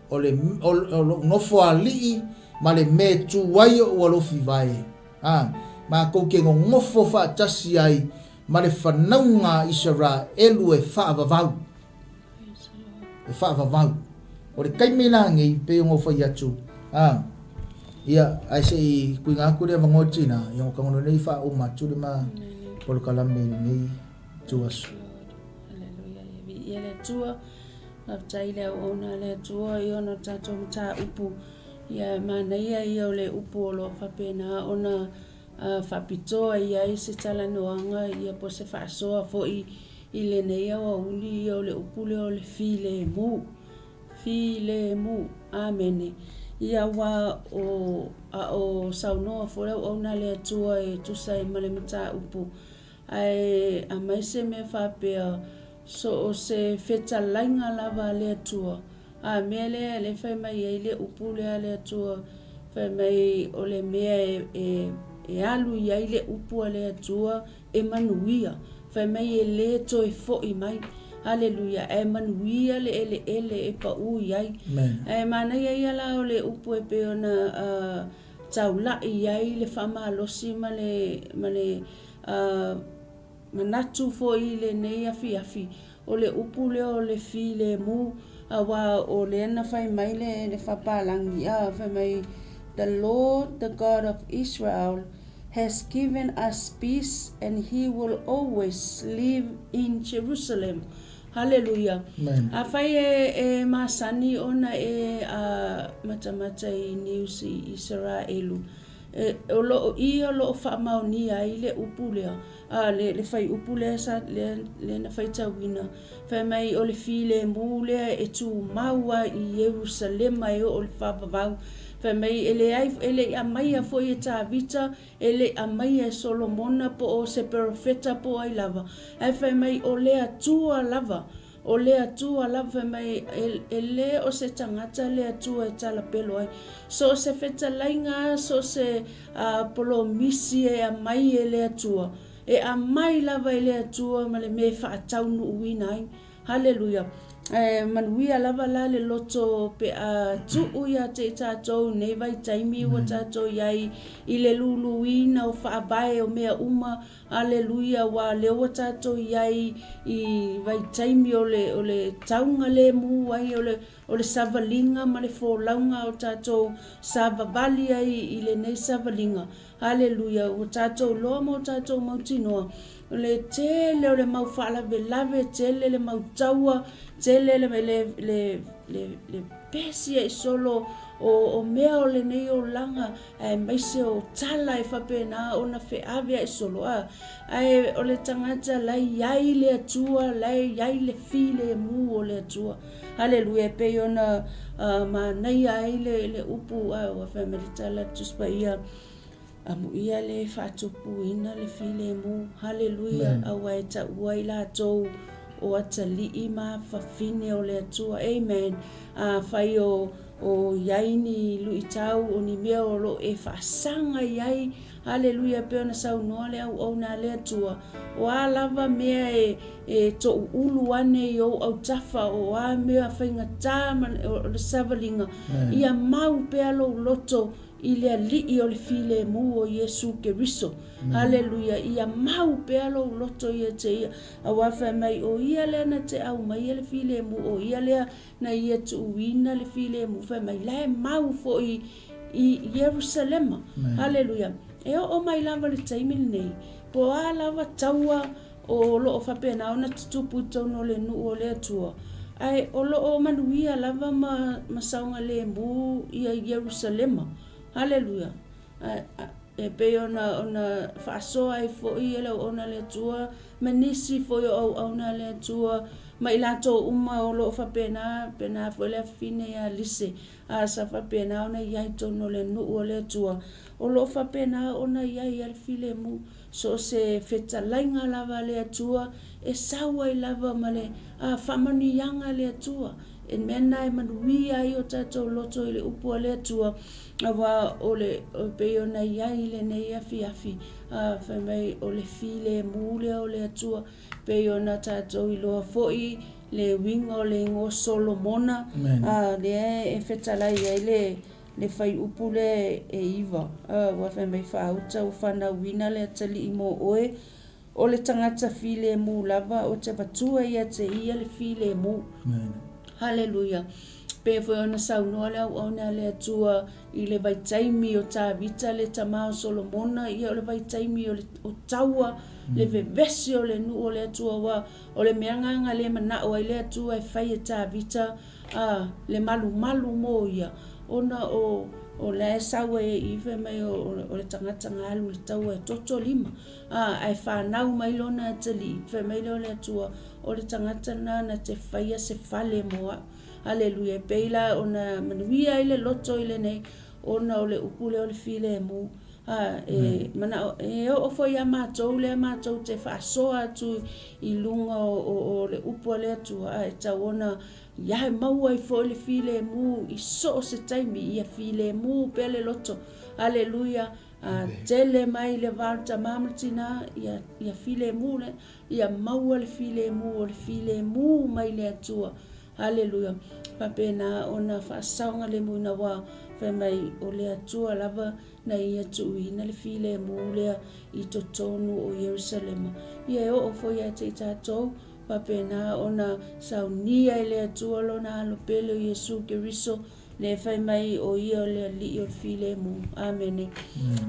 O le, o, o lou nofo alii ma le mea e tu ai ou alofi vae. Ā, mākou te nonofo faatasi ai ma le fanauga a Isaraelu e faavavau. E faavavau. O le taimi la nei, pei ona ou fai atu, ā, ia, ae se i tuuina atu le avanoa i tina, ia ona tago nei faauma atu le ma polokalame i lenei ituaso. Haleluia, ia viia le Atua. Faafetai i le auauna a le Atua i ona tatou mataupu. Ia manaia ia o le upu o lo o faapena ona faapitoa i ai se talanoaga ia po o se faasoa foi i lenei aoauli ia o le upu lea o le filemu. Filemu. Amene. Ia aua o a o saunoa foi le auauna a le Atua e tusa ai ma le mataupu ae aumai se mea faapea so o se fetalaiga lava a le Atua A mea lea lea fai mai ai le upu lea a le Atua, fai mai o le mea e, e, e alu i ai le upu a le Atua e manuia. Fai mai e lē toe foʻi mai. Aleluia, ae manuia le eleele e paʻū i ai. Ae manaia ia la o le upu e pei ona uh, taulaʻi i ai le faamalosi ma le, ma le uh, Manatu foi i lenei afiafi, o le upu lea o le filemu, aua o lea na fai mai le le faapalagi, a, fai mai, The Lord, the God of Israel, has given us peace and he will always live in Jerusalem. Haleluia. Afai e, e masani ona e a, matamata i news i Isaraelu, E, o lo o i o lo o faamaonia ai le upu lea, a, le, le fuaiupu lea sa, lea, lea na faitauina, fai mai o le filemu lea e tumau ai i Ierusalema e oo i le faavavau. Fai mai e leai, e le i aumaia foi e Tavita, e le i aumaia e Solomona po o se perofeta po o ai lava, ae fai mai o le Atua lava O le Atua lava fai mai e le o se tagata le Atua e talapelo ai. So o se fetalaiga, so o se polomisi e aumai e le Atua, e aumai lava e le Atua ma le mea e faataunuuina ai. Haleluia. E manuia lava la le loto pe a tuu ia te i tatou i nei vaitaimi ua tatou i ai i le luluina o faavae o mea uma Aleluia, aua lea ua tatou i ai i vaitaimi o le, o le tauga lemu ai, o le, o le savaliga ma le folauga o tatou savavali ai i lenei savaliga. Aleluia, ua tatou iloa ma o tatou mautinoa, o le tele o le mau faalavelave, tele le mau taua, tele le, le, le, le, le pesi ai solo o, o mea o lenei olaga, aemaise o tala e faapena ona feaveai solo a, ae o le tagata la e i ai le Atua, la e i ai le filemu o le Atua. Haleluia, e pei ona uh, manaia ai le, le upu a ua fai mai le tala Tusi Paia, amuia le faatupuina le filemu. Haleluia, aua e taua ai latou o atalii ma fafine o le Atua. Amen. Afai o O i ai ni luitau, o ni mea o lo o e faasaga i ai, haleluia, e pei ona saunoa le auauna a le Atua, o a lava mea e, e toʻuulu ane i ou autafa, o a mea faigata ma o le savaliga, ia mau pea lou loto i le Alii o le filemu o Iesu Keriso. Haleluia, ia mau pea lou loto ia te ia, aua fai mai, o ia lea na te aumaia le filemu, o ia lea Na ia tuuina le filemu fai mai la e mau foi i Ierusalema. Haleluia. E oo mai lava le taimi lenei, po o a lava taua o lo o faapena ona tutupu i totonu o le nuu o le Atua, ae o lo o manuia lava ma, ma saogalemu ia Ierusalema. Haleluia. E pei ona, ona faasoa ai foi e le auauna a le Atua ma nisi foi o auauna a le Atua ma i latou uma o lo o faapena, pena foi le afafine ia Lise, a sa faapena ona i ai i totonu o le nuu o le Atua, o lo o faapena ona i ai ia le filemu. So o se fetalaiga lava a le Atua e sau ai lava ma le faamanuiaga a le Atua. E mea na e manuia ai o tatou loto i le upu a le Atua, aua o le e pei ona i ai i lenei afiafi, a, fai mai o le filemu lea o le Atua, pei ona tatou iloa foi le uiga o le igoa Solomona, a, lea e fetalai ai le. Le fuaiupu lea e 9, aua fai mai faauta ua fanauina le atalii mo oe, o le tagata filemu lava o te avatua ia te ia le filemu. Haleluia! Pei foi ona saunoa le auauna a le Atua i le vaitaimi o Tavita le tama o Solomona, ia o le vaitaimi o le o taua, le vevesi o le nuu o le Atua, aua o le mea lena na le manao ai le Atua e fai e Tavita a le malumalu mo ia, ona o o la e sau ai i i fai mai o le tagata na alu i le taua e toto lima, a ae fanau mai lona atalii, fai mai lea o le Atua, o le tagata lena na te faia se fale mo au. Aleluia, e pei la ona manuia ai le loto i lenei, ona o le upu lea o le filemu. A, e manao, e oo foi ia matou lea matou te faasoa atu i luga o, o, o le upu a le Atua, a e tau ona ia e maua ai foi le filemu i so o se taimi, ia filemu pea le loto. Aleluia, a tele mai le va o le tamā ma le tinā, ia, ia filemu le, ia maua le filemu o le filemu mai le Atua. Aleluia. Faapena ona faasaogalemuina aua fai mai o le Atua lava na ia tuuina le filemu lea i totonu o Ierusalema. Ia e oo foi ia te i tatou, faapena ona saunia e le Atua lona Alo pele o Iesu Keriso, lea fai mai o ia o le Alii o le filemu. Amene.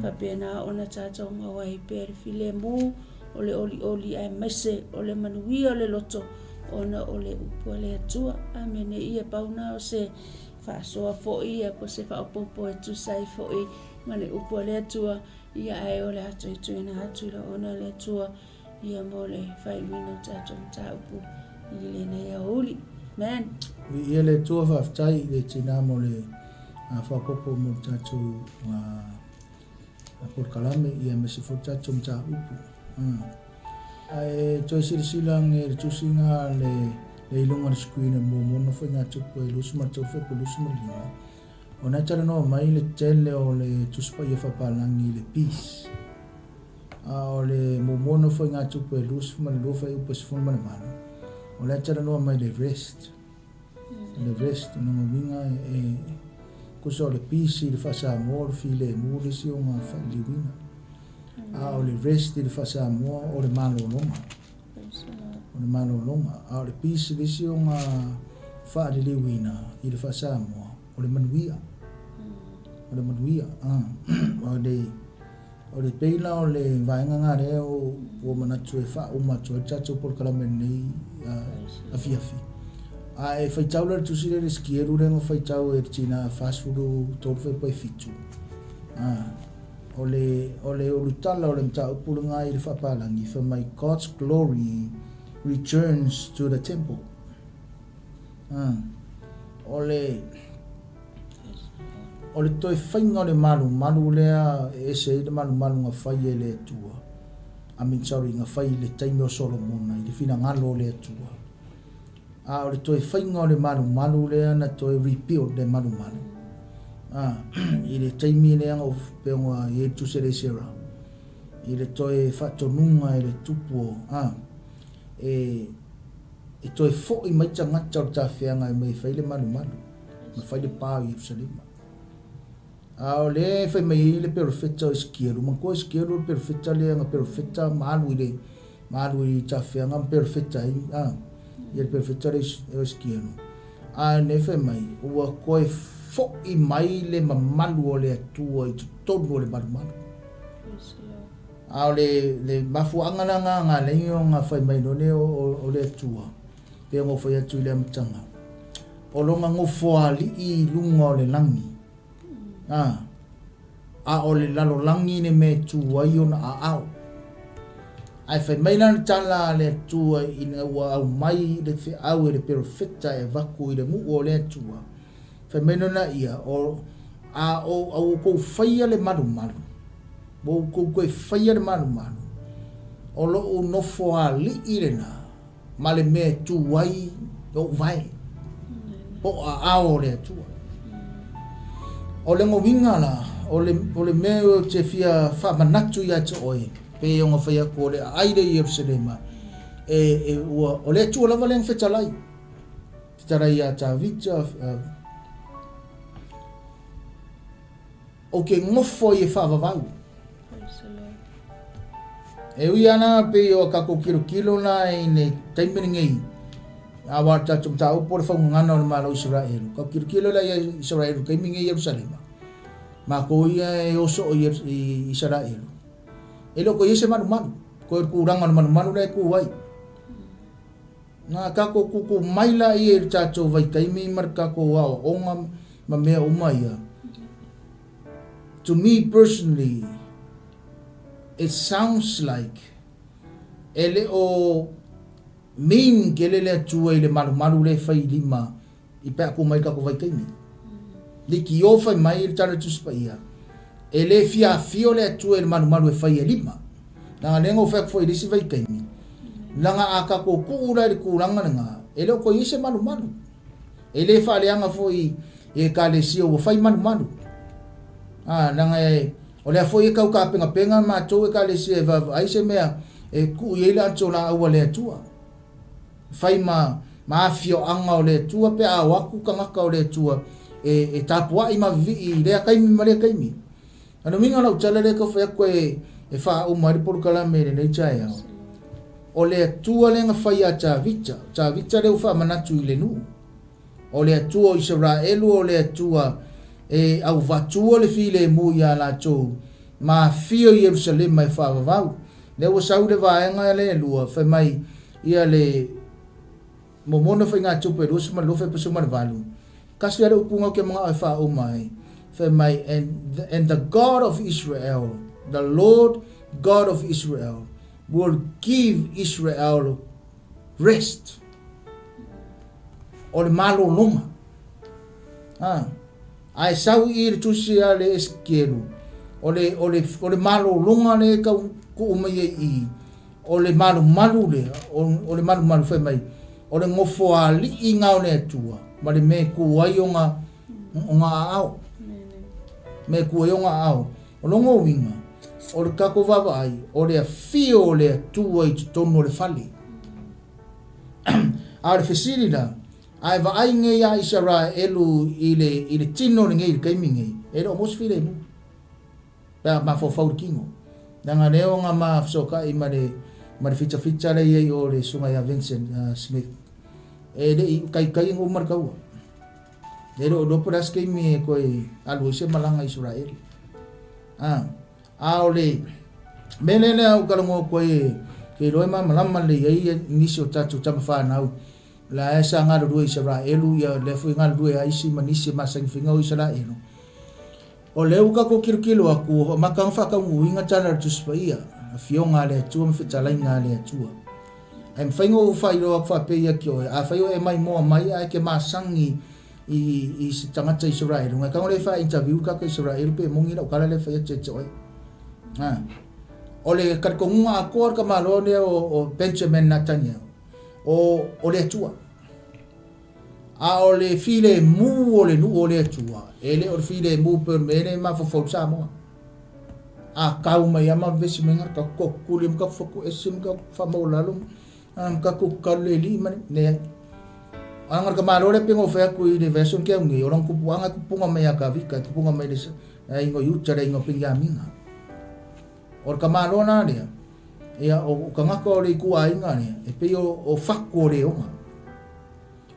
Faapena ona tatou maua ai pea le filemu o le olioli aemaise o le manuia o le loto ona o le upu a le Atua. Amene. Ia pau na o se faasoa foi ia po se faaopoopo e tusa ai foi ma le upu a le Atua, ia ae o le a toe tuuina atu i lona le Atua ia mo le faaiuina o tatou mataupu i lenei aoauli. Amen. Viia le Atua, faafetai i le tina mo le faaopoopo mo le tatou polokalame ia aemaise foi le tatou mataupu. Ae toe silasila ane i le tusiga a le i luga o le screen e muamua ona faigatupe e 23 fuaiupu 25, ona e talanoa mai le tele o le Tusi Paia Faapalagi i le peace. A o le muamua ona faigatupe e 22 fuaiupu 18, o la e talanoa mai le rest. Le rest, o lona uiga e tusa o le peace i le faa-Samoa o le filemu le isi ona faaliliuina. A o le rest i le faa-Samoa o le malologa. O le malologa. A o le peace le isi ona faaliliuina i le faa-Samoa o le manuia. O le manuia. O le O le pei la o le vaega lena lea ua manatu e faauma atu ai le tatou polokalame i lenei afiafi. A e faitau la i le tusi lea i le Sikielu lea na faitau e le tina 43 fuaiupu 7, o le, o le ulutala o le mataupu lena i le faapalagi, fai mai, God's glory returns to the temple. O le, o le toe faiga o le malumalu lea e ese ai le malumalu na fai e le Atua, I mean sorry, na fai i le taimi o Solomona i le finagalo o le Atua. A o le toe faiga o le malumalu lea na toe rebuild le malumalu. A, i le taimi lea na pei ona i ai le tusi a le Esera, i le toe faatonuga e le tupu o, a, e, e toe foi mai tagata o le tafeaga e omai e fai le malumalu ma fai le pa o Ierusalema. A o lea e fai mai ai le perofeta o Esekielu, manatua Esekielu o le perofeta lea na perofeta ma alu i le ma alu i tafeaga ma perofeta ai, a, ia le perofeta lea o Esekielu. A lea fai mai, ua toe foi mai le mamalu o le Atua i totonu o le malumalu. A o le, le mafuaaga la na na ala ai ona fai mai loa lea o, o le Atua, pei ona ou fai atu i le amataga, o lona nofoalii i luga o le lagi, a, a o le lalolagi le mea e tu ai ona aao. Ae fai mai la le tala a le Atua ina ua aumai le feau e le perofeta e avatu i le nuu o le Atua, fai mai lona ia, o, a o a ua outou faia le malumalu, Ua outou toe faia le malumalu, o lou nofoalii lena ma le mea e tu ai ou vae, po o aao o le Atua. O le uiga la, o le, o le mea ou te fia faamanatu ia te oe, pei ona fai atu o le aai lea i Ierusalema, e, e, ua, o le Atua lava lea na fetalai, fetalai ia Tavita, Ou te nofo ai e faavavau. E ui ana pei o tatou tilotilo la i le taimi lenei, aua o le tatou mataupu o le faugagana o le Malo o Isaraelu. Tatou tilotilo la ia Isaraelu i le taimi lenei i Ierusalema, matou ia e o soo i Isaraelu, e le o toe i ai se malumalu, toe o le tulaga o le malumalu la e tu ai. Na tatou tutu mai laia i le tatou vaitaimi ma le tatou aoaoga ma mea uma ia. To me personally, it sounds like e le o mean tele le Atua i le malumalu lea e fai i lima i pe a tu mai le tatou vaitaimi. Leitio fai mai le Tala o le Tusi Paia, e le fia afio le Atua i le malumalu e fai e lima. Leaga lea na ou fai atu foi i le isi vaitaimi, leaga a tatou tuu la i le tulaga lena, e le o toe i ai se malumalu. E le faaleaga foi i Ekalesia ua fai malumalu. A, leaga e, o lea foi e tau tapenapena matou Ekalesia e vaavaai se mea e tuu i ai le anitolaau a le Atua. E fai ma, ma afioaga o le Atua pe a o atu tagata o le Atua e, e tapuai ma vivii i lea taimi ma lea taimi. O le uiga o lau tala lea e tau fai atu e, e faauma ai le polokalame i lenei taeao, o le Atua lea na fai ia Tavita, o Tavita lea ua faamanatu i le nuu. O le Atua o Isaraelu o le Atua e auvatua le filemu ia latou ma afio i Ierusalema e faavavau. Lea ua sau le vaega lea e lua, fai mai ia le Momona faigatupe 22 18, tasi lava le upu na ou te manao e faauma ai, fai mai, and the, and the God of Israel, the Lord God of Israel, will give Israel rest. O le malologa. Ah. Ae sau i le tusi a le Esekielu, o le, o le, o le malologa lea e tau tuu mai ai i i, o le malumalu lea, o, o le malumalu fai mai, o le nofoalii na o le Atua, ma le mea e tu ai ona, ona aao. Mea e tu ai ona aao. O lona uiga, o le tatou vaavaai, o le afio o le Atua i totonu o le fale. A o le fesili la, A e vaai nei a Isaraelu i le, i le tino lenei i le taimi nei, e le o maua se filemu, pe a mafaufau i le tino. Leaga lea ona ma fesootai ma le, ma le fitafita lea i ai o le susuga ia Vincent uh, Smith. E le i taitai ona uma le taua. E le o iloa po o le a se taimi e toe alu ai se malaga i Isaraelu. Ah, a o le mea lea lea ou talanoa atu ai e, ke iloa e malamalama lelei ai nisi o tatou tama fanau La e sa galulue Isaraelu, ia lea foi galulue a isi ma nisi e masani faiga o Isaraelu. O lea ua tatou tilotilo atu, ua amata ona faataunuuina tala a le Tusi Paia, Afioga a le Atua ma Fetalaiga a le Atua. Ae mafai ona ou faailoa atu faapea ia te oe, afai o e maimoa mai ae te masani i, i se tagata Isaraelu, na e tago lea e faa-interview le tagata Isaraelu pe moni lau tala lea e fai atu ia te oe. Ha. O le talitonuga atoa o le tamaloa lea o, o Benjamin Netanyahu, o, o le Atua. A o le filemu o le nuu o le Atua, e le o le filemu pe o le mea le mafaufau i Samoa. A kau mai ama vesi mai ngā ka kokuli ma ka whaku ese ma ka whamaulalo ma ka kukale li ma ne. A ngā ka malo le pengo whea ku i le version kia ngi, o lang kupu anga kupunga mai a ka vika, kupunga mai le ingo yuta le ingo Benjamina. O le tamaloa la lea, ia, o tagata o le ituaiga lea, e pei o, o fatu o leoga.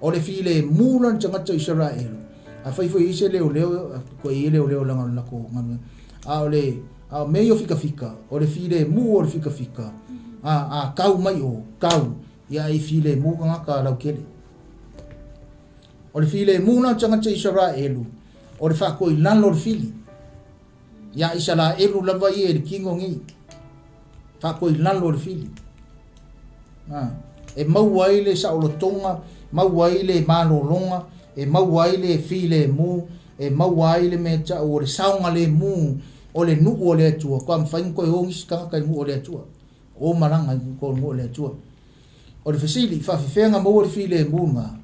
O le filemu la le tagata o Isaraelu, afai foi e i ai se leoleo, koe i ai leoleo leaga o le latou galuega, a o le, a o mea ia o fikafika, o le filemu o le fikafika, a, a kau mai o, kau, ia e filemu tagata lautele. O le filemu la o le tagata Isaraelu, o le faatoilalo o le fili. Iā Isaraelu lava ia i le kino nei, faatoe i lalo o le fili. A, e maua ai le saolotoga, maua ai le malologa, e maua ai le filemu, e maua ai le mea tau o le saogalemu o le nuu o le Atua, faatoa mafai ona toe o nisi tagata i le nuu o le Atua. O malaga i nuu o le Atua. O le fesili, faafefea na maua le filemu na?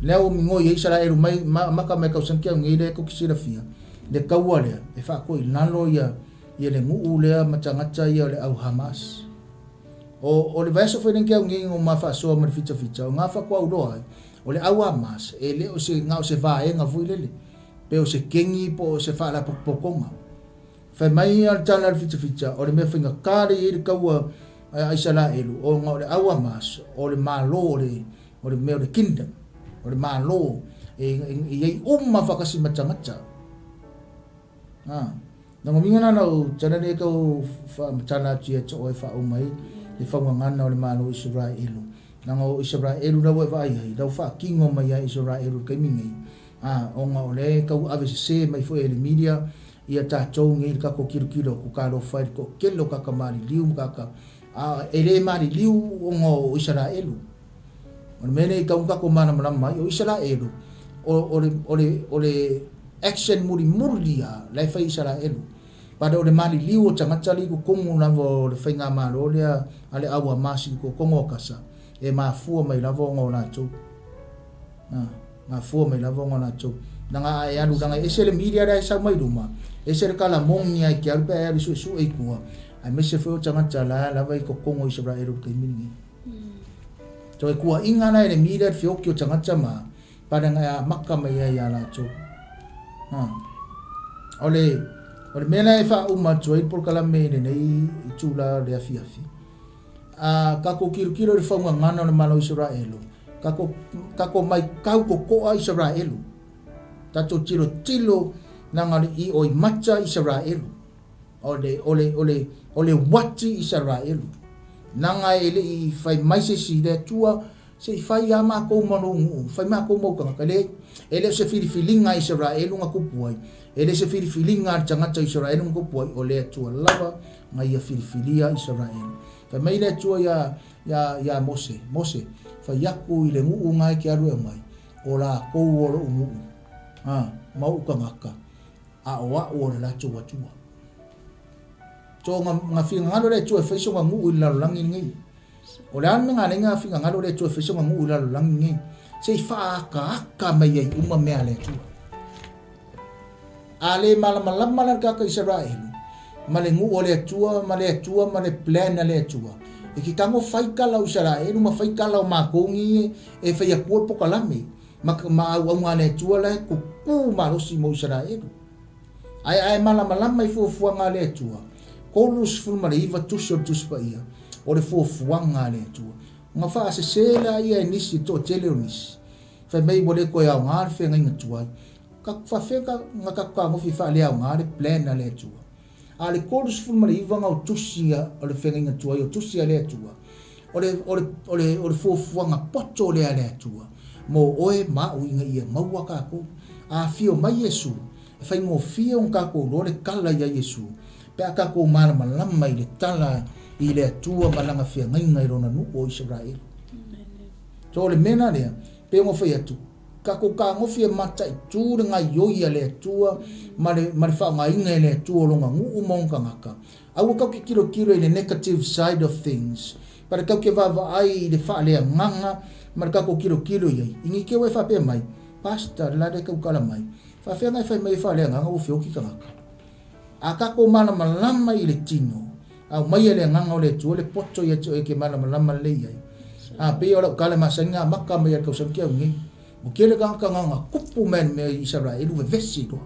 Lea ua migoi ai Isaraelu mai ma maka mai tausaga ki au nei lea tou te silafia, le taua lea e faatoa i lalo ia ia le nuu lea ma tagata ia o le au Hamas. O o le vaiaso foi lenei ki au nei na uma faasoa ma le fitafita, o na faatoa ou iloa ai, o le au Hamas e le o se na o se vaega foi lele. Pe o se kegi po o se faalapotopotoga. Fai mai a le tala a le fitafita, o le mea faigata lea e i ai le taua a Isaraelu, ona o le au Hamas, o le malo o le, o le mea o le kingdom, o le malo e i ai uma faatasi ma tagata. A, na uiga la lau tala lea e tau faamatala atu ia te oe e faauma ai le faugagana o le Malo o Isaraelu. Leaga o Isaraelu la ua e vaai ai, la ua faatino mai lava e Isaraelu i le taimi nei, a, ona o lea e tau ave sese mai foi e le media ia tatou nei i le tatou tilotilo atu, talofa e i le toatele o tagata maliliu ma tagata, a e le maliliu ona o Isaraelu. O le mea lea e tatau ona tatou malamalama ai, o Isaraelu, o le action mulimuli lava la e fai e Isaraelu. But o le maliliu o tagata lea i totonu lava o le faigamalo lea a le au Hamas i totonu o Kasa, e mafua mai lava ona o latou. Mafua mai lava ona o latou. Leaga a e alu, leaga e ese le media lea e sau mai luma, ese le tala moni lava e te alu pe a e alu e suesue i tua, aemaise foi o tagata la lava e i totonu o Isaraelu i le taimi lenei. Toe kuaʻiga la e le media le feoki o tagata ma palega e amata mai ai iā latou. Ha. O le, o le mea la e faauma atu ai le polokalame i lenei itula o le afiafi, a tatou tilotilo i le faugagana o le Malo o Isaraelu, tatou, tatou maitau totoa Isaraelu. Tatou tilotilo leaga o le io i mata Isaraelu. O le, o le, o le, o le uati Isaraelu. Leaga e le i fai mai se isi i le Atua, se i fai a matou ma lou nuu, fai matou ma ou tagata. Leai, e le o se filifiliga a Isaraelu na tupu ai, e le o se filifiliga a le tagata o Isaraelu na tupu ai, o le Atua lava na ia filifilia Isaraelu. Fai mai le Atua iā, iā, iā Mose, Mose, fai atu i le nuu na e te alu e aumai, o lakou o loʻu nuu, a, ma oʻu tagata, a o a'u o le latou Atua. So nga, nga finagalo le Atua e fai sona nuu i le lalolagi lenei. O le a le mea nga nga finagalo le Atua e fai sona nuu i le lalolagi lenei. Se i faaakaaka mai ai uma mea a le Atua. A le malamalama la le tagata Isaraelu ma le nuu o le Atua ma le Atua ma le plan a le Atua. E ke tago fai tala o Isaraelu ma fai tala o matou nei e fai atua le pokalame. Ma, ma auauna a le Atua la e kukū malosi mo Isaraelu. Ae a e malamalama i fuafuaga a le Atua, 39 tusi o le Tusi Paia, o le fuafuaga a le Atua. Na faasese laia e nisi, e toatele o nisi. Fai mai ua le toe aoga le feagaiga tuai. Ka faafefea ka, na tatou tagofi e faaleaoga le plan a le Atua. A o le 39 na o tusi o le feagaiga tuai, o tusi a le Atua, o le, o le, o le, o le fuafuaga poto lea a le Atua mo oe ma au ina ia maua tatou. A afio mai Iesu, e faigofie ona tatou iloa le tala ia Iesu, pe a tatou malamalama i le tala i le Atua ma Lana feagaiga i Lona nuu o Isaraelu. So o le mea la lea, pei ona fai atu, Tatou tagofi e mataitu le gaioi a le Atua ma le, ma le faaaogaina e le Atua o Lona nuu ma ona tagata. Aua tatou te tilotilo i le negative side of things, but tatou te vaavaai i le faaleagaga ma le tatou tilotilo i ai. I ni te ua e faapea mai, Pastor, le la lea e tautala mai, faafefea na e fai mai e faaleagaga ua feoti tagata? A tatou malamalama i le tino, aumaia le Agaga o le Atua le poto ia te oe e te malamalama lelei ai. A pei o lau tala e masani na amata mai ia le tausaga ki au nei. Ua tele tagata na na tupu mai le mea i Isaraelu vevesi loa.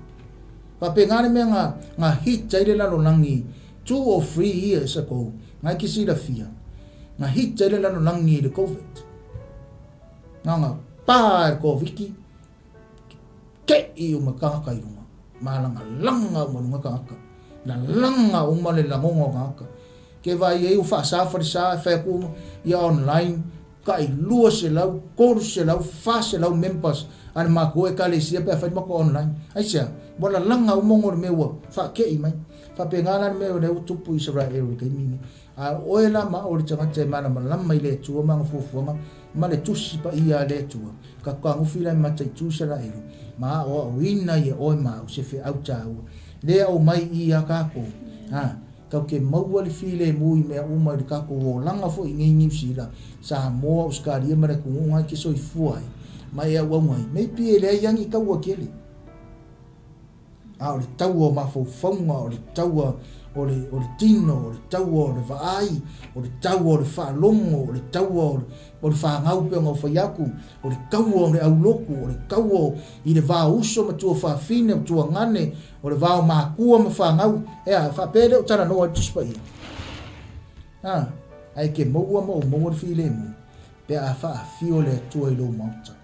Faapena le mea na na hit ai le lalolagi 2 or 3 years ago, na e te silafia, na hit ai le lalolagi i le Covid. Na na pa e le Koviti, Keʻi uma tagata i luga, mālangalanga uma luga tagata, lalaga uma le lagona o tagata. Ke vaai ai ua faasa falesa e fai atu ia online, tai 200, 300, 400 members a le matou ekalesia pe a fai le matou online. Aisea? Ua lalaga uma ona o le mea ua faakeʻi mai. Faapena la le mea o lea ua tupu i Isaraelu i le taimi lenei. A o oe la ma au o le tagata e malamalama i le Atua ma ana fuafuaga ma le Tusi Paia a le Atua, ka tagofi la e mataitu Isaraelu ma aoaoina ia oe ma au se feau taua lea aumai i ia takou, a, tatou te maua le filemu i mea uma i le tatou olaga foi i nei Niu Sila, Samoa, Ausetalia ma le atunuu na e te soifua ai ma e auauna ai. Maybe e leai lava ni taua tele. A o le taua o mafaufauga, o le taua o le, o le tino, o le taua o le vaai, o le taua o le faalogo, o le taua o le, o le fanau pei ona ou fai atu, o le taua o le aulotu, o le taua i le va o uso ma tuafafine, o tuagane, o le va o matua ma fanau. Ea, faapea lea o talanoa ai le Tusi Paia. A, ae e te maua ma ou maua le filemu, pe a faafio le Atua i lou maota,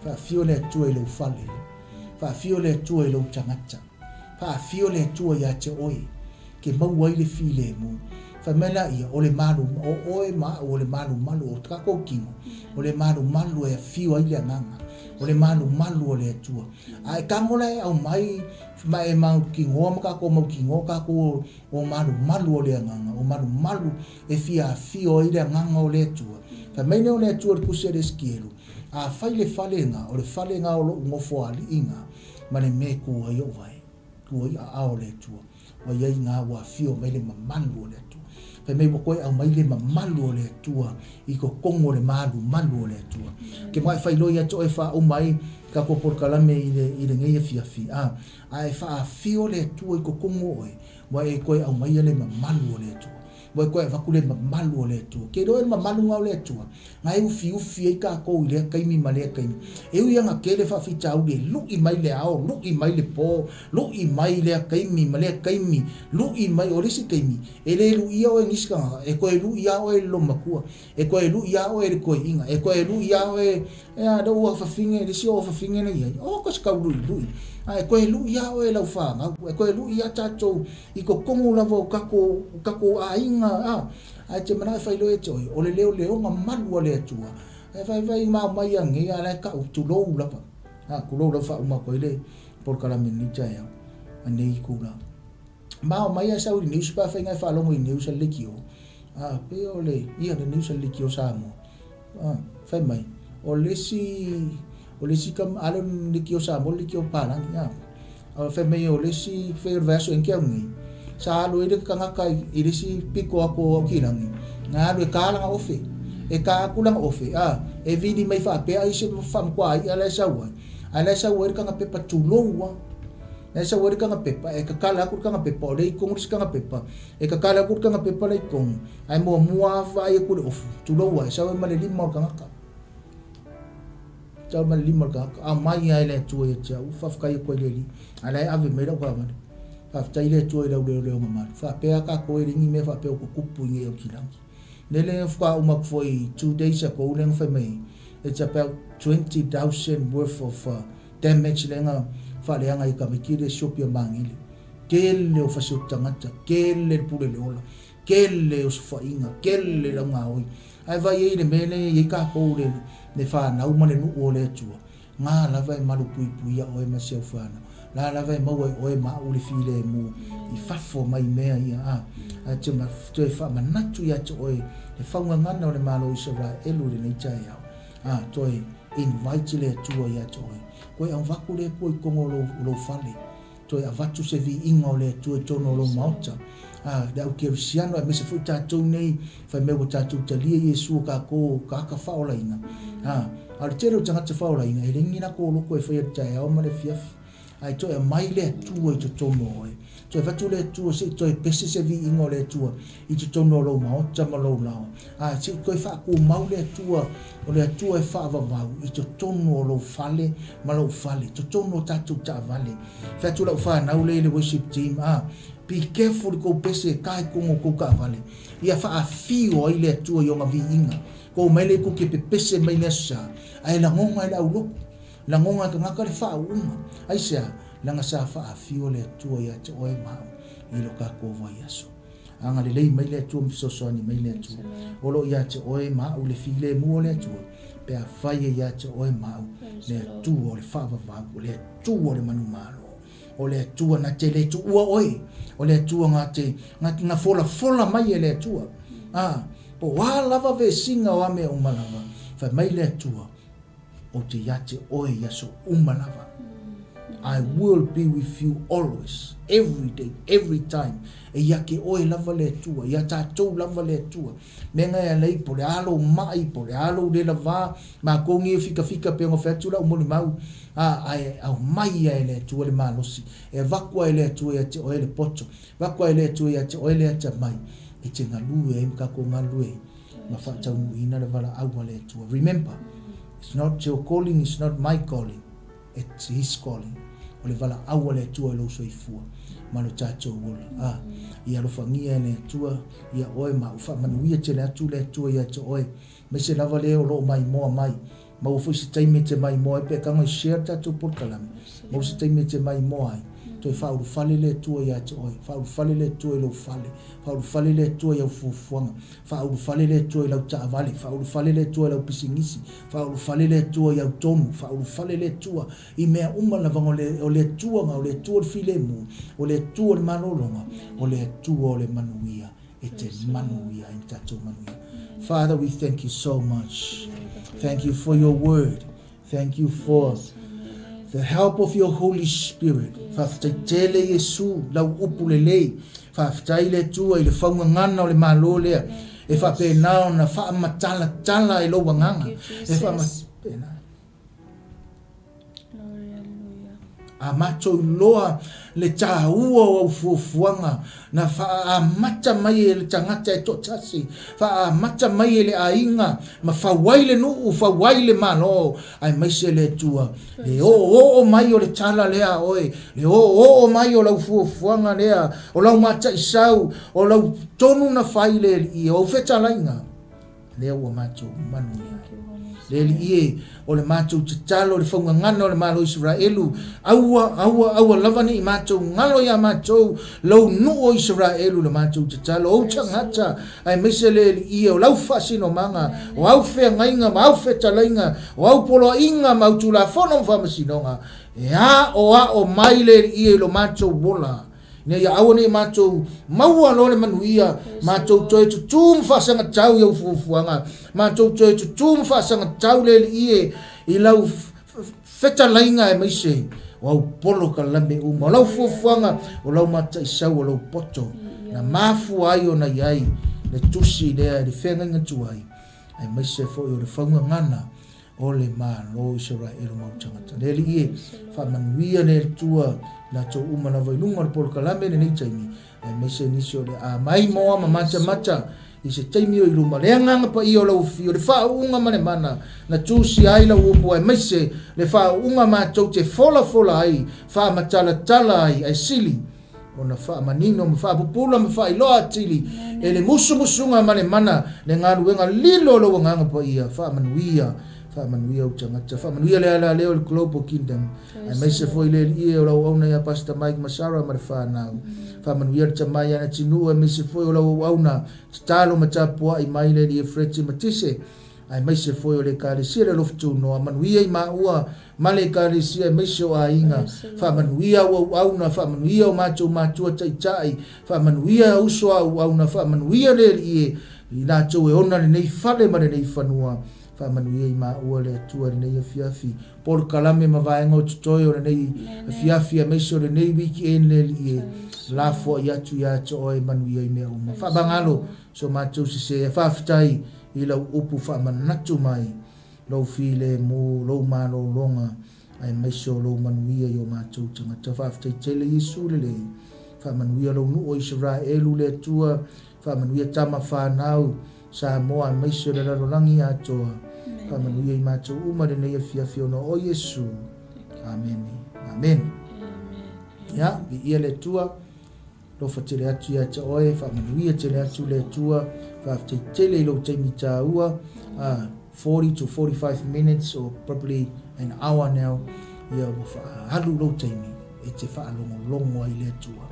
faafio le Atua i lou fale, faafio le Atua i lou tagata, faafio le Atua ia te oe, ke maua ai le filemu. Fai mai laia, o le malu, o oe ma au o le malumalu o tatou tino, o le malumalu e afio ai le Agaga, o le malumalu o le Atua. A e tago la e aumai ma e mautinoa ma tatou mautinoa tatou o malumalu o le Agaga, o malumalu e fia afio ai le Agaga o le Atua. Fai mai lea o le Atua i le tusi a le Esikielu, Afai le fale na, o le fale na o loʻu nofoalii na, ma le mea e tu ai ou vae, tu ai aao o le Atua, ua i ai na ua afio mai le mamalu o le Atua. Fai mai ua toe aumai le mamalu o le Atua i totonu o le malumalu o le Atua. Ke maʻe faailoa ia te oe faauma ai tatou polokalame i le, i lenei afiafi, a, a e faaafio le Atua i totonu o oe, ua e toe aumaia le mamalu o le Atua. Ua e toe avatu le mamalu o le Atua. Ke iloa e le mamalu na o le Atua, na e ufiufi ai tatou i lea taimi ma lea taimi. E ui ana tele faafitauli e luʻi mai le ao, luʻi mai le po, luʻi mai lea taimi ma lea taimi, luʻi mai, o le isi taimi, e le luʻia oe e nisi tagata, e toe luʻi lava oe e le loomatua, e toe luʻi lava oe e le toeaina, e toe luʻi lava oe e a lou afafine, le isi ou afafine na i ai, o ko se tau luʻiluʻi. A e toe luʻi lava oe e lau fanau, e toe luʻi lava tatou i totonu lava o tatou, o tatou aiga, a, ae te manao e faailoa ia te oe, o le leoleoga malu a le Atua, e vaivai mao mai anei a la e tau, tulou lava, a, tulou lava faauma atu ai le polokalame i lenei taeao, anei itula. Mao mai a sau i le news pe afai na e faalogo i news a le leitio, a, pei o le, ia le news a le leitio Samoa, a, fai mai, o le isi, o le isi tama, a lea o le leitio Samoa o le leitio palagi, a, a fai mai o le isi, fai o le vaiaso ea au nei, sa alu ai le tagata i le isi pito atu o Aukilani, na alu e ka lana ofe, e ka atu lana ofe, a, e vili mai faapea ai se faamatua i'a la e sau ai, ae la e sau ai le taga pepa tulou a. E sau ai le taga pepa, e kakala aku le taga pepa, o lea i tonu le isi taga pepa, e kakala aku le taga pepa la i tonu, ae muamua lava vaai atu le ofu, tulou ai, sau ai ma le lima o le tagata. Sau ai ma le lima o le tagata, aumai lava e le Atua ia te au, faafetai atu ai i le Alii, a o la e ave mai lau taavale. Faafetai le Atua i lau leoleoga malu. Faapea lava tatou e leai ni mea faapea ua tutupu i nei Aukilagi. Lele faatoa uma atu foi 2 days ago lea na fai mai ai, it's about 20,000 worth of Damage lea na faaleaga i tamaiti le sioki o Magele. Tele o fasioti tagata, tele le pule le ola, tele osofaiga, tele le augaoi. Ae vaai ai i le mea lea e i ai tatou le, le fanau ma le nuu o le Atua, na lava e malupuipuia oe ma si au fanau. La lava e maua e oe ma au le filemu i fafo mai mea ia, a. Ae te toe faamanatu ia te oe le faugagana o le Malo o Isaraelu i lenei taeao. A, toe invite le Atua ia te oe. Toe avatu le Atua i totonu o lou, lou fale. Toe avatu se viiga o le Atua i totonu o lou maota. A, le au kerisiano aemaise foi tatou nei, fai mai ua tatou talia Iesu o tatou o tagata faaolaina. A, a o le tele o tagata faaolaina, e leai ni latou loto e faia i le taeao ma le afiafi. Ae toe aumai le Atua i totonu o oe. Toe avatu le Atua se i toe pese se viiga o le Atua i totonu o lou maota ma lou laoa. A se i toe faatumau le Atua, o le Atua e faavavau i totonu o lou fale ma lou fale, totonu o tatou taavale. Fai atu lau fanau lea i le worship team, a, be careful i kou pese e ka i totonu o kou taavale. Ia faafio ai le Atua i ona viiga. Kou mai lea i kou ke pepese mai le Aso Sa, ae lagona e le aulotu. Lagona e tagata le faauuga. Aisea? Leaga sa faafio le Atua ia te oe ma au i lo tatou vaiaso. Agalelei mai le Atua ma fesoasoani mai le Atua. O lo o ia te oe ma au le filemu o le Atua, pe afai e ia te oe ma au le Atua o le faavavau, o le Atua o le manumalo, o le Atua na te le tuua oe, o le Atua na te, na, na folafola mai e le Atua. A, po o a lava vesiga o a mea uma lava, fai mai le Atua, Ou te ia te oe i aso uma lava. I will be with you always, every day, every time. E ia te oe lava le Atua, ia tatou lava le Atua. Mea na e ala ai, po o le a lou ma'i, po o le a lou le lavā, matou nei e fikafika pei ona fai atu lau molimau, a, ae aumai ia e le Atua le malosi, e avatu lava e le Atua ia te oe le poto, avatu lava e le Atua ia te oe le atamai, e te galue ai ma tatou galulue ai ma faataunuuina le valaau a le Atua. Remember, it's not your calling, it's not my calling. It's his calling. O le valaau a le Atua i lou soifua ma lo tatou ola. A, ia alofagia e le Atua ia oe ma ua faamanuia tele atu le Atua ia te oe. Aemaise lava le o lo o maimoa mai. Maua foi se taimi e te maimoa ai pe tago e share le tatou polokalame. Maua se taimi e te maimoa ai. Toe faaulufale le Atua ia te oe. Faaulufale le Atua i lou fale. Faaulufale le Atua i au fuafuaga. Faaulufale le Atua i lau taavale, faaulufale le Atua i lau pisinisi, faaulufale le Atua i au tonu, faaulufale le Atua i mea uma lava, o le, o le Atua na, o le Atua o le filemu, o le Atua o le malologa, o le Atua o le manuia, e te manuia ai ma tatou manuia. Father, we thank you so much. Thank you for your word. Thank you for the help of your Holy Spirit. Faafetai tele Iesu lau upu lelei. Faafetai le Atua i le faugagana o le Malo lea e faapena ona faamatalatala e lou agaga. E faamatalatala. A matou iloa le taua o au fuafuaga na faaamata mai e le tagata e toatasi, faaamata mai e le aiga, ma fau ai le nuu, fau ai le Malo, aemaise le Atua, le oooo mai o le tala lea a oe, le oooo mai o lau fuafuaga lea, o lau mataisau, o lau tonu na fai le Alii, o au fetalaiga. Lea ua matou manuia ai. Le Alii e, o le matou tatalo, le faugagana o le Malo o Isaraelu, aua, aua, aua lava ne i matou galo iā matou, lou nuu o Isaraelu, le matou tatalo, ou tagata, aemaise le Alii e, o lau faasinomaga, o au feagaiga ma au fetalaiga, o au poloaiga ma au tulafono ma faamasinoga, e aoao mai le Alii e i lo matou ola. Ina ia aua ne i matou maua loa le manuia, matou toe tutū ma faasagatau i au fuafuaga, matou toe tutū ma faasagatau le Alii e i lau fetalaiga aemaise o au polokalame uma, o lau fuafuaga, o lau mataisau, o lau poto, na mafua ai ona i ai le tusi lea i le feagaiga tuai, aemaise foi o le faugagana o le Malo o Isaraelu ma ou tagata. Le Alii e, faamanuia le Atua i latou uma lava i luga o le polokalame i lenei taimi, aemaise nisi o le a maimoa ma matamata i se taimi o i luma. Le Agaga Paia o lau Afio, le faauuga ma le mana na tusia ai lau upu, aemaise le faauuga matou te folafola ai, faamatalatala ai, ae sili ona faamanino ma faapupula ma faailoa atili e le musumusuga ma le mana le galuega lilo o lou Agaga Paia. Faamanuia, faamanuia ou tagata, faamanuia le alaleo o le Global Kingdom, aemaise foi le Alii e o lau auauna ia Pastor Mike ma Sarah ma le fanau. Faamanuia le tama ia Natinuu, aemaise foi o lau auauna tatalo ma tapuai mai le Alii e Freddy Matise, aemaise foi o le Ekalesia le Alofa Tunoa, manuia i maua ma le Ekalesia aemaise o aiga, faamanuia au auauna, faamanuia o matou matua taitai, faamanuia uso a auauna, faamanuia le Alii e i latou e ona lenei fale ma lenei fanua, faamanuia i maua le Atua i lenei afiafi, polokalame ma vaega o totoe o lenei afiafi aemaise o lenei weekend le Alii e lafoai atu ia te oe manuia i mea uma. Faamagalo so matou sese, faafetai i lau upu faamanatu mai, lou filemu, lou malologa, aemaise o lou manuia i o matou tagata. Faafetai tele Iesu lelei. Faamanuia lou nuu o Isaraelu le Atua, faamanuia tama fanau, Samoa aemaise o le lalolagi atoa. Faamanuia i matou uma lenei afiafi ona o Iesu. Amene. Amene. Ia, viia le Atua. Alofa tele atu ia te oe, faamanuia tele atu le Atua, faafetai tele i lou taimi taua, 40 to 45 minutes or probably an hour now, ia ua faaalu lou taimi e te faalogologo ai i le Atua.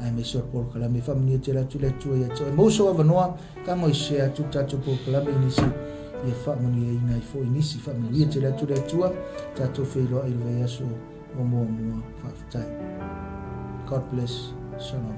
Aemaise o le polokalame, faamanuia tele atu le Atua ia te oe. Maua sou avanoa, tago e share atu le tatou polokalame i nisi, ia faamanuiaina ai foi nisi. Faamanuia tele atu le Atua, tatou feiloai i le vaiaso o muamua. Faafetai. God bless. Shalom.